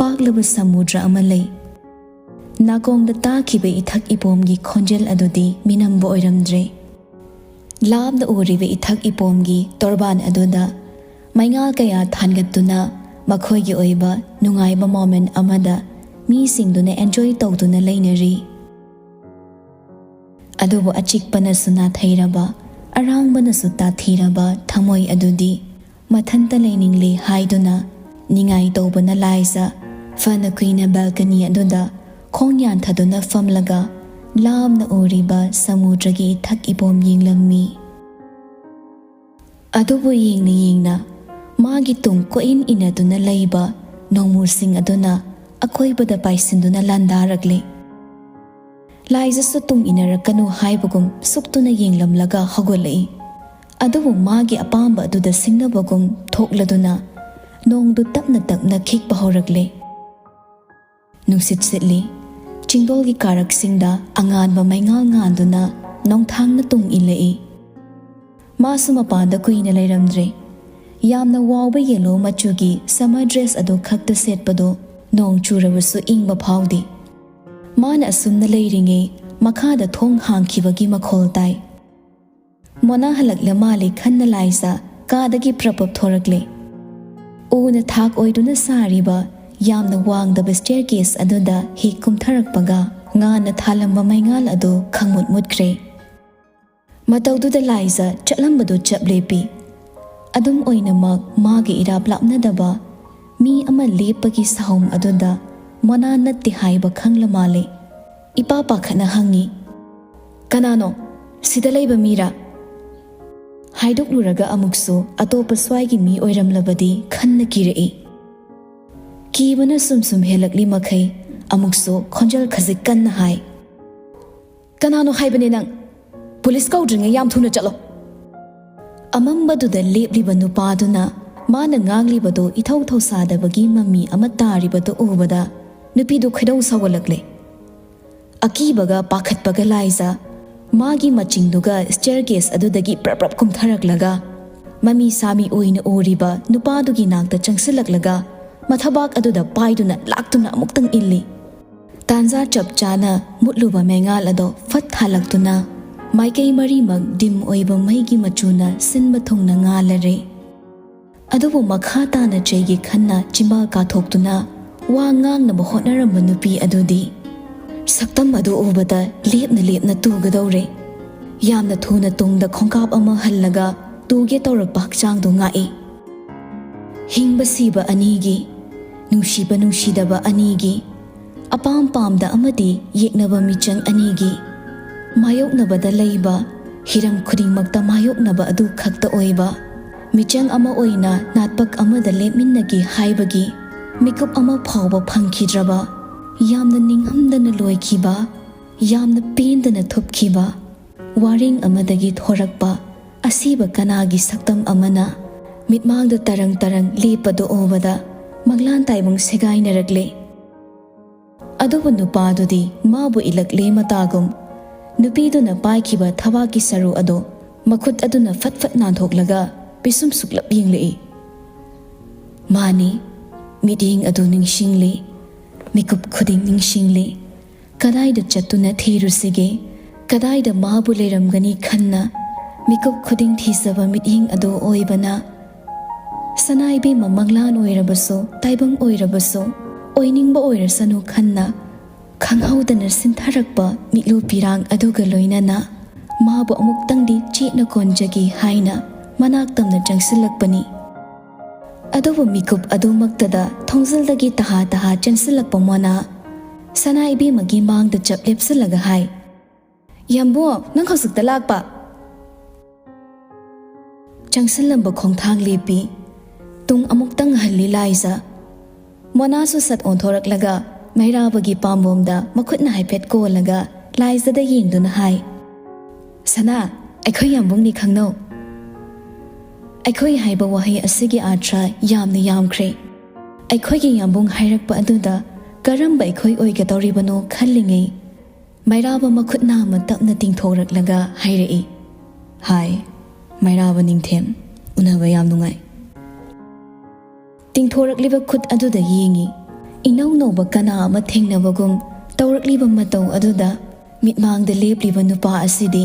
ꯄꯥꯛꯂꯕ ꯁꯃꯨꯗ꯭ꯔ ꯑꯃ ꯂꯩ꯫ ꯅꯥꯀꯣꯡꯗ ꯇꯥꯈꯤꯕ ꯏꯊꯛ ꯏꯄꯣꯝꯒꯤ ꯈꯣꯟꯖꯦꯜ ꯑꯗꯨꯗꯤ ꯃꯤꯅꯝꯕ ꯑꯣꯏꯔꯝꯗ꯭ꯔꯦ꯫ ꯂꯥꯞꯅ ꯎꯔꯤꯕ ꯏꯊꯛ ꯏꯄꯣꯝꯒꯤ ꯇꯣꯔꯕꯥꯟ ꯑꯗꯨꯗ ꯃꯩꯉꯥꯜ ꯀꯌꯥ ꯊꯥꯟꯒꯠꯇꯨꯅ ꯃꯈꯣꯏꯒꯤ ꯑꯣꯏꯕ ꯅꯨꯡꯉꯥꯏꯕ ꯃꯣꯃꯦꯟ ꯑꯃꯗ ꯃꯤꯁꯤꯡꯗꯨꯅ ꯑꯦꯟꯖꯣꯏ ꯇꯧꯗꯨꯅ ꯂꯩꯅꯔꯤ꯫ ꯑꯗꯨꯕꯨ ꯑꯆꯤꯛꯄꯅꯁꯨ ꯅꯥꯊꯩꯔꯕ, ꯑꯔꯥꯡꯕꯅꯁꯨ ꯇꯥꯊꯤꯔꯕ ꯊꯃꯣꯏ ꯑꯗꯨꯗꯤ ꯃꯊꯟꯇ ꯂꯩꯅꯤꯡꯂꯦ ꯍꯥꯏꯗꯨꯅ ꯅꯤꯡꯉꯥꯏ ꯇꯧꯕꯅ ꯂꯥꯏꯖ ꯐꯅ ꯀꯨꯏꯅ ꯕꯦꯜꯀꯅꯤ ꯑꯗꯨꯗ ꯈꯣꯡ ꯌꯥꯟꯊꯗꯨꯅ ꯐꯝꯂꯒ ꯂꯥꯞꯅ ꯎꯔꯤꯕ ꯁꯃꯨꯗ꯭ꯔꯒꯤ ꯏꯊꯛ ꯏꯄꯣꯝ ꯌꯦꯡꯂꯝꯃꯤ꯫ ꯑꯗꯨꯕꯨ ꯌꯦꯡꯅ ꯌꯦꯡꯅ ꯃꯥꯒꯤ ꯇꯨꯡ ꯀꯣꯏꯏꯟ ꯏꯟꯅꯗꯨꯅ ꯂꯩꯕ ꯅꯣꯡꯃꯨꯁꯤꯡ ꯑꯗꯨꯅ ꯑꯀꯣꯏꯕꯗ ꯄꯥꯏꯁꯤꯟꯗꯨꯅ ꯂꯥꯟꯗꯥꯔꯛꯂꯦ꯫ ꯂꯥꯏꯖꯁꯨ ꯇꯨꯡ ꯏꯟꯅꯔꯛꯀꯅꯨ ꯍꯥꯏꯕꯒꯨꯝ ꯁꯨꯛꯇꯨꯅ ꯌꯦꯡꯂꯝꯂꯒ ꯍꯧꯒꯠꯂꯛꯏ꯫ ꯑꯗꯨꯕꯨ ꯃꯥꯒꯤ ꯑꯄꯥꯝꯕ ꯑꯗꯨꯗ ꯁꯤꯡꯅꯕꯒꯨꯝ ꯊꯣꯛꯂꯗꯨꯅ ꯅꯣꯡꯗꯨ ꯇꯞꯅ ꯇꯞꯅ ꯈꯤꯛꯄ ꯍꯧꯔꯛꯂꯦ꯫ ꯅꯨꯡꯁꯤꯠ ꯁꯤꯠꯂꯤ꯫ ꯆꯤꯡꯗꯣꯜꯒꯤ ꯀꯥꯔꯛꯁꯤꯡꯗ ꯑꯉꯥꯟꯕ ꯃꯩꯉꯥꯜ ꯉꯥꯟꯗꯨꯅ ꯅꯣꯡꯊꯥꯡꯅ ꯇꯨꯡ ꯏꯜꯂꯛꯏ꯫ ꯃꯥꯁꯨ ꯃꯄꯥꯟꯗ ꯀꯨꯏꯅ ꯂꯩꯔꯝꯗ꯭ꯔꯦ꯫ ꯌꯥꯝꯅ ꯋꯥꯎꯕ ꯌꯦꯜꯂꯣ ꯃꯆꯨꯒꯤ summer dress ꯑꯗꯨ ꯈꯛꯇ ꯁꯦꯠꯄꯗꯨ ꯅꯣꯡ ꯆꯨꯔꯕꯁꯨ ꯏꯪꯕ ꯐꯥꯎꯗꯦ꯫ ꯃꯥꯅ ꯑꯁꯨꯝꯅ ꯂꯩꯔꯤꯉꯩ ꯃꯈꯥꯗ ꯊꯣꯡ ꯍꯥꯡꯈꯤꯕꯒꯤ ꯃꯈꯣꯜ ꯇꯥꯏ꯫ ꯃꯣꯅꯥ ꯍꯜꯂꯛꯂ ꯃꯥꯜꯂꯦ ꯈꯟꯅ ꯂꯥꯏꯖ ꯀꯥꯗꯒꯤ ꯄ꯭ꯔꯞ ꯄ꯭ꯔꯞ ꯊꯣꯔꯛꯂꯦ꯫ ꯎꯅ ꯊꯥꯛ ꯑꯣꯏꯗꯨꯅ ꯁꯥꯔꯤꯕ ꯌꯥꯝꯅ ꯋꯥꯡꯗꯕ staircase ꯑꯗꯨꯗ ꯍꯦꯛ ꯀꯨꯝꯊꯔꯛꯄꯒ ꯉꯥꯟꯅ ꯊꯥꯜꯂꯝꯕ ꯃꯩꯉꯥꯜ ꯑꯗꯨ ꯈꯪꯃꯨꯠ ꯃꯨꯠꯈ꯭ꯔꯦ꯫ ꯃꯇꯧꯗꯨꯗ ꯂꯥꯏꯖ ꯆꯠꯂꯝꯕꯗꯨ ꯆꯞ ꯂꯦꯞꯄꯤ꯫ ꯑꯗꯨꯝ ꯑꯣꯏꯅꯃꯛ ꯃꯥꯒ ꯏꯔꯥꯞ ꯂꯥꯞꯅꯗꯕ ꯃꯤ ꯑꯃ ꯂꯦꯞꯄꯒꯤ ꯁꯥꯍꯨꯝ ꯑꯗꯨꯗ ꯃꯣꯅꯥ ꯅꯠꯇꯦ ꯍꯥꯏꯕ ꯈꯪꯂ ꯃꯥꯜꯂꯦ꯫ ꯏꯄꯥ ꯄꯥꯈꯠꯅ ꯍꯪꯉꯤ, "ꯀꯅꯥꯅꯣ? ꯁꯤꯗ ꯂꯩꯕ ꯃꯤꯔꯥ?" ꯍꯥꯏꯗꯣꯛꯂꯨꯔꯒ ꯑꯃꯨꯛꯁꯨ ꯑꯇꯣꯞꯄ ꯁ꯭ꯋꯥꯏꯒꯤ ꯃꯤ ꯑꯣꯏꯔꯝꯂꯕꯗꯤ ꯈꯟꯅ ꯀꯤꯔꯛꯏ꯫ ꯀꯤꯕꯅ ꯁꯨꯝ ꯁꯨꯝ ꯍꯦꯜꯂꯛꯂꯤ ꯃꯈꯩ ꯑꯃꯨꯛꯁꯨ ꯈꯣꯟꯖꯦꯜ ꯈꯖꯤꯛ ꯀꯟꯅ ꯍꯥꯏ, "ꯀꯅꯥꯅꯣ ꯍꯥꯏꯕꯅꯦ ꯅꯪ? ꯄꯨꯂꯤꯁ ꯀꯧꯗ꯭ꯔꯤꯉꯩ ꯌꯥꯝ ꯊꯨꯅ ꯆꯠꯂꯣ!" ꯑꯃꯝꯕꯗꯨꯗ ꯂꯦꯞꯂꯤꯕ ꯅꯨꯄꯥꯗꯨꯅ ꯃꯥꯅ ꯉꯥꯡꯂꯤꯕꯗꯨ ꯏꯊꯧ ꯊꯧꯁꯥꯗꯕꯒꯤ ꯃꯃꯤ ꯑꯃ ꯇꯥꯔꯤꯕꯗꯨ ꯎꯕꯗ ꯅꯨꯄꯤꯗꯨ ꯈꯣꯏꯗꯧ ꯁꯥꯎꯒꯠꯂꯛꯂꯦ꯫ ꯑꯀꯤꯕꯒ ꯄꯥꯈꯠꯄꯒ ꯂꯥꯏꯖ ꯃꯥꯒꯤ ꯃꯆꯤꯡꯗꯨꯒ staircase ꯑꯗꯨꯗꯒꯤ ꯄ꯭ꯔꯞ ꯄ꯭ꯔꯞ ꯀꯨꯝꯊꯔꯛꯂꯒ ꯃꯃꯤ ꯁꯥꯃꯤ ꯑꯣꯏꯅ ꯎꯔꯤꯕ ꯅꯨꯄꯥꯗꯨꯒꯤ ꯅꯥꯛꯇ ꯆꯪꯁꯤꯜꯂꯛꯂꯒ ꯃꯊꯕꯥꯛ ꯑꯗꯨꯗ ꯄꯥꯏꯗꯨꯅ ꯂꯥꯛꯇꯨꯅ ꯑꯃꯨꯛꯇꯪ ꯏꯜꯂꯤ꯫ ꯇꯥꯟꯖꯥ ꯆꯞ ꯆꯥꯅ ꯃꯨꯠꯂꯨꯕ ꯃꯩꯉꯥꯜ ꯑꯗꯣ ꯐꯠ ꯊꯥꯜꯂꯛꯇꯨꯅ ꯃꯥꯏꯀꯩ ꯃꯔꯤꯃꯛ dim ꯑꯣꯏꯕ ꯃꯩꯒꯤ ꯃꯆꯨꯅ ꯁꯤꯟꯕ ꯊꯨꯡꯅ ꯉꯥꯜꯂꯔꯦ꯫ ꯑꯗꯨꯕꯨ ꯃꯈꯥ ꯇꯥꯅ ꯆꯩꯒꯦ ꯈꯟꯅ ꯆꯤꯝꯕꯥꯜ ꯀꯥꯊꯣꯛꯇꯨꯅ ꯋꯥ ꯉꯥꯡꯅꯕ ꯍꯣꯠꯅꯔꯝꯕ ꯅꯨꯄꯤ ꯑꯗꯨꯗꯤ ꯁꯛꯇꯝ ꯑꯗꯨ ꯎꯕꯗ ꯂꯦꯞꯅ ꯂꯦꯞꯅ ꯇꯨꯒꯗꯧꯔꯦ꯫ ꯌꯥꯝꯅ ꯊꯨꯅ ꯇꯨꯡꯗ ꯈꯣꯡꯀꯥꯞ ꯑꯃ ꯍꯜꯂꯒ ꯇꯨꯒꯦ ꯇꯧꯔꯛꯄ ꯍꯛꯆꯥꯡꯗꯨ ꯉꯥꯛꯏ꯫ ꯍꯤꯡꯕ ꯁꯤꯕ ꯑꯅꯤꯒꯤ, ꯅꯨꯡꯁꯤꯕ ꯅꯨꯡꯁꯤꯗꯕ ꯑꯅꯤꯒꯤ, ꯑꯄꯥꯝ ꯄꯥꯝꯗ ꯑꯃꯗꯤ ꯌꯦꯛꯅꯕ ꯃꯤꯆꯪ ꯑꯅꯤꯒꯤ ꯃꯥꯌꯣꯛꯅꯕꯗ ꯂꯩꯕ ꯍꯤꯔꯝ ꯈꯨꯗꯤꯡꯃꯛꯇ ꯃꯥꯌꯣꯛꯅꯕ ꯑꯗꯨ ꯈꯛꯇ ꯑꯣꯏꯕ, ꯃꯤꯆꯪ ꯑꯃ ꯑꯣꯏꯅ ꯅꯥꯠꯄꯛ ꯑꯃꯗ ꯂꯦꯞꯃꯤꯟꯅꯒꯦ ꯍꯥꯏꯕꯒꯤ ꯃꯤꯀꯨꯞ ꯑꯃ ꯐꯥꯎꯕ ꯐꯪꯈꯤꯗ꯭ꯔꯕ, ꯌꯥꯝꯅ ꯅꯤꯡꯉꯝꯗꯅ ꯂꯣꯏꯈꯤꯕ, ꯌꯥꯝꯅ ꯄꯦꯟꯗꯅ ꯊꯨꯞꯈꯤꯕ ꯋꯥꯔꯦꯡ ꯑꯃꯗꯒꯤ ꯊꯣꯔꯛꯄ ꯑꯁꯤꯕ ꯀꯅꯥꯒꯤ ꯁꯛꯇꯝ ꯑꯃꯅ ꯃꯤꯠꯃꯥꯡꯗ ꯇꯔꯪ ꯇꯔꯪ ꯂꯦꯞꯄꯗꯨ ꯎꯕꯗ ꯃꯪꯂꯥꯟ ꯇꯥꯏꯕꯪ ꯁꯦꯒꯥꯏꯅꯔꯛꯂꯦ꯫ ꯑꯗꯨꯕꯨ ꯅꯨꯄꯥꯗꯨꯗꯤ ꯃꯥꯕꯨ ꯏꯜꯂꯛꯂꯦ ꯃꯇꯥꯒꯨꯝ, ꯅꯨꯄꯤꯗꯨꯅ ꯄꯥꯏꯈꯤꯕ ꯊꯕꯥꯛꯀꯤ ꯁꯔꯨ ꯑꯗꯨ ꯃꯈꯨꯠ ꯑꯗꯨꯅ ꯐꯠ ꯐꯠ ꯅꯥꯟꯊꯣꯛꯂꯒ ꯄꯤꯁꯨꯝ ꯁꯨꯛꯂꯞ ꯌꯦꯡꯂꯛꯏ꯫ ꯃꯥꯅꯤ, ꯃꯤꯠꯌꯦꯡ ꯑꯗꯨ ꯅꯤꯡꯁꯤꯡꯂꯤ, ꯃꯤꯀꯨꯞ ꯈꯨꯗꯤꯡ ꯅꯤꯡꯁꯤꯡꯂꯤ꯫ ꯀꯗꯥꯏꯗ ꯆꯠꯇꯨꯅ ꯊꯤꯔꯨꯁꯤꯒꯦ? ꯀꯗꯥꯏꯗ ꯃꯥꯕꯨ ꯂꯩꯔꯝꯒꯅꯤ ꯈꯟꯅ ꯃꯤꯀꯨꯞ ꯈꯨꯗꯤꯡ ꯊꯤꯖꯕ ꯃꯤꯠꯌꯦꯡ ꯑꯗꯨ ꯑꯣꯏꯕꯅ, ꯁꯅꯥ ꯏꯕꯦꯝꯃ ꯃꯪꯂꯥꯟ ꯑꯣꯏꯔꯕꯁꯨ, ꯇꯥꯏꯕꯪ ꯑꯣꯏꯔꯕꯁꯨ, ꯑꯣꯏꯅꯤꯡꯕ ꯑꯣꯏꯔꯁꯅꯨ ꯈꯟꯅ ꯈꯪꯍꯧꯗꯅ ꯁꯤꯟꯊꯔꯛꯄ ꯃꯤꯠꯂꯨ ꯄꯤꯔꯥꯡ ꯑꯗꯨꯒ ꯂꯣꯏꯅꯅ ꯃꯥꯕꯨ ꯑꯃꯨꯛꯇꯪꯗꯤ ꯆꯦꯠꯅ ꯀꯣꯟꯖꯒꯦ ꯍꯥꯏꯅ ꯃꯅꯥꯛ ꯇꯝꯅ ꯆꯪꯁꯤꯜꯂꯛꯄꯅꯤ꯫ ꯑꯗꯨꯕꯨ ꯃꯤꯀꯨꯞ ꯑꯗꯨꯃꯛꯇꯗ ꯊꯣꯡꯖꯤꯜꯗꯒꯤ ꯇꯍꯥ ꯇꯍꯥ ꯆꯦꯟꯁꯤꯜꯂꯛꯄ ꯃꯣꯅꯥ ꯁꯅꯥ ꯏꯕꯦꯝꯃꯒꯤ ꯃꯥꯡꯗ ꯆꯞ ꯂꯦꯞꯁꯤꯜꯂꯒ ꯍꯥꯏ, "ꯌꯥꯝꯕꯨꯡ, ꯅꯪ ꯍꯧꯖꯤꯛꯇ ꯂꯥꯛꯄ?" ꯆꯪꯁꯤꯜꯂꯝꯕ ꯈꯣꯡꯊꯥꯡ ꯂꯦꯞꯄꯤ꯫ ꯇꯨꯡ ꯑꯃꯨꯛꯇꯪ ꯍꯜꯂꯤ ꯂꯥꯏꯖ꯫ ꯃꯣꯅꯥꯁꯨ ꯁꯠ ꯑꯣꯟꯊꯣꯔꯛꯂꯒ ꯃꯩꯔꯥꯕꯒꯤ ꯄꯥꯝꯕꯣꯝꯗ ꯃꯈꯨꯠꯅ ꯍꯥꯏꯐꯦꯠ ꯀꯣꯜꯂꯒ ꯂꯥꯏꯖꯗ ꯌꯦꯡꯗꯨꯅ ꯍꯥꯏ, "ꯁꯅꯥ, ꯑꯩꯈꯣꯏ ꯌꯥꯝꯕꯨꯡꯅꯤ ꯈꯪꯅꯧ꯫" ꯑꯩꯈꯣꯏ ꯍꯥꯏꯕ ꯋꯥꯍꯩ ꯑꯁꯤꯒꯤ ꯑꯥꯔꯊ ꯌꯥꯝꯅ ꯌꯥꯝꯈ꯭ꯔꯦ꯫ ꯑꯩꯈꯣꯏꯒꯤ ꯌꯥꯝꯕꯨꯡ ꯍꯥꯏꯔꯛꯄ ꯑꯗꯨꯗ ꯀꯔꯝꯕ ꯑꯩꯈꯣꯏ ꯑꯣꯏꯒꯗꯧꯔꯤꯕꯅꯣ ꯈꯜꯂꯤꯉꯩ, ꯃꯩꯔꯥꯕ ꯃꯈꯨꯠ ꯅꯥꯝꯃ ꯇꯞꯅ ꯇꯤꯡꯊꯣꯔꯛꯂꯒ ꯍꯥꯏꯔꯛꯏ, "ꯍꯥꯏ, ꯃꯩꯔꯥꯕ ꯅꯤꯡꯊꯦꯝ, ꯎꯅꯕ ꯌꯥꯝ ꯅꯨꯡꯉꯥꯏ꯫" ꯇꯤꯡꯊꯣꯔꯛꯂꯤꯕ ꯈꯨꯠ ꯑꯗꯨꯗ ꯌꯦꯡꯏ꯫ ꯏꯅꯧ ꯅꯧꯕ ꯀꯅꯥ ꯑꯃ ꯊꯦꯡꯅꯕꯒꯨꯝ ꯇꯧꯔꯛꯂꯤꯕ ꯃꯇꯧ ꯑꯗꯨꯗ ꯃꯤꯠꯃꯥꯡꯗ ꯂꯦꯞꯂꯤꯕ ꯅꯨꯄꯥ ꯑꯁꯤꯗꯤ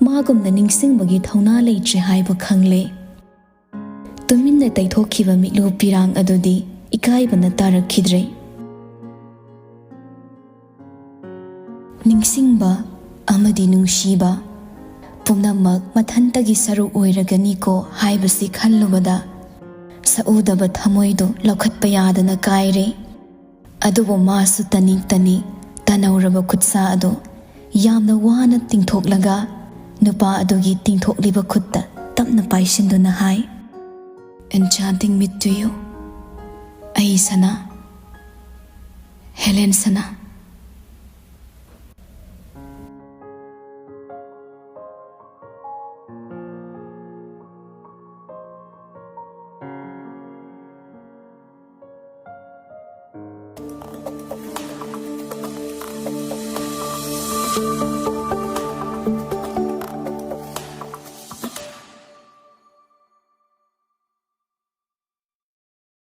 ꯃꯥꯒꯨꯝꯅ ꯅꯤꯡꯁꯤꯡꯕꯒꯤ ꯊꯧꯅꯥ ꯂꯩꯇ꯭ꯔꯦ ꯍꯥꯏꯕ ꯈꯪꯂꯦ꯫ ꯇꯨꯃꯤꯟꯅ ꯇꯩꯊꯣꯛꯈꯤꯕ ꯃꯤꯠꯂꯨ ꯄꯤꯔꯥꯡ ꯑꯗꯨꯗꯤ ꯏꯀꯥꯏꯕꯅ ꯇꯥꯔꯛꯈꯤꯗ꯭ꯔꯦ꯫ ꯅꯤꯡꯁꯤꯡꯕ ꯑꯃꯗꯤ ꯅꯨꯡꯁꯤꯕ ꯄꯨꯝꯅꯃꯛ ꯃꯊꯟꯇꯒꯤ ꯁꯔꯨꯛ ꯑꯣꯏꯔꯒꯅꯤꯀꯣ ꯍꯥꯏꯕꯁꯤ ꯈꯜꯂꯨꯕꯗ ꯁꯛꯎꯗꯕ ꯊꯃꯣꯏꯗꯨ ꯂꯧꯈꯠꯄ ꯌꯥꯗꯅ ꯀꯥꯏꯔꯦ꯫ ꯑꯗꯨꯕꯨ ꯃꯥꯁꯨ ꯇꯅꯤꯛ ꯇꯅꯤꯛ ꯇꯅꯧꯔꯕ ꯈꯨꯠꯁꯥ ꯑꯗꯨ ꯌꯥꯝꯅ ꯋꯥꯅ ꯇꯤꯡꯊꯣꯛꯂꯒ ꯅꯨꯄꯥ ꯑꯗꯨꯒꯤ ꯇꯤꯡꯊꯣꯛꯂꯤꯕ ꯈꯨꯠꯇ ꯇꯞꯅ ꯄꯥꯏꯁꯤꯟꯗꯨꯅ ꯍꯥꯏ, "Enchanting me to you, ꯑꯩ ꯁꯅꯥ, ꯍꯦꯂꯦꯟ ꯁꯅꯥ꯫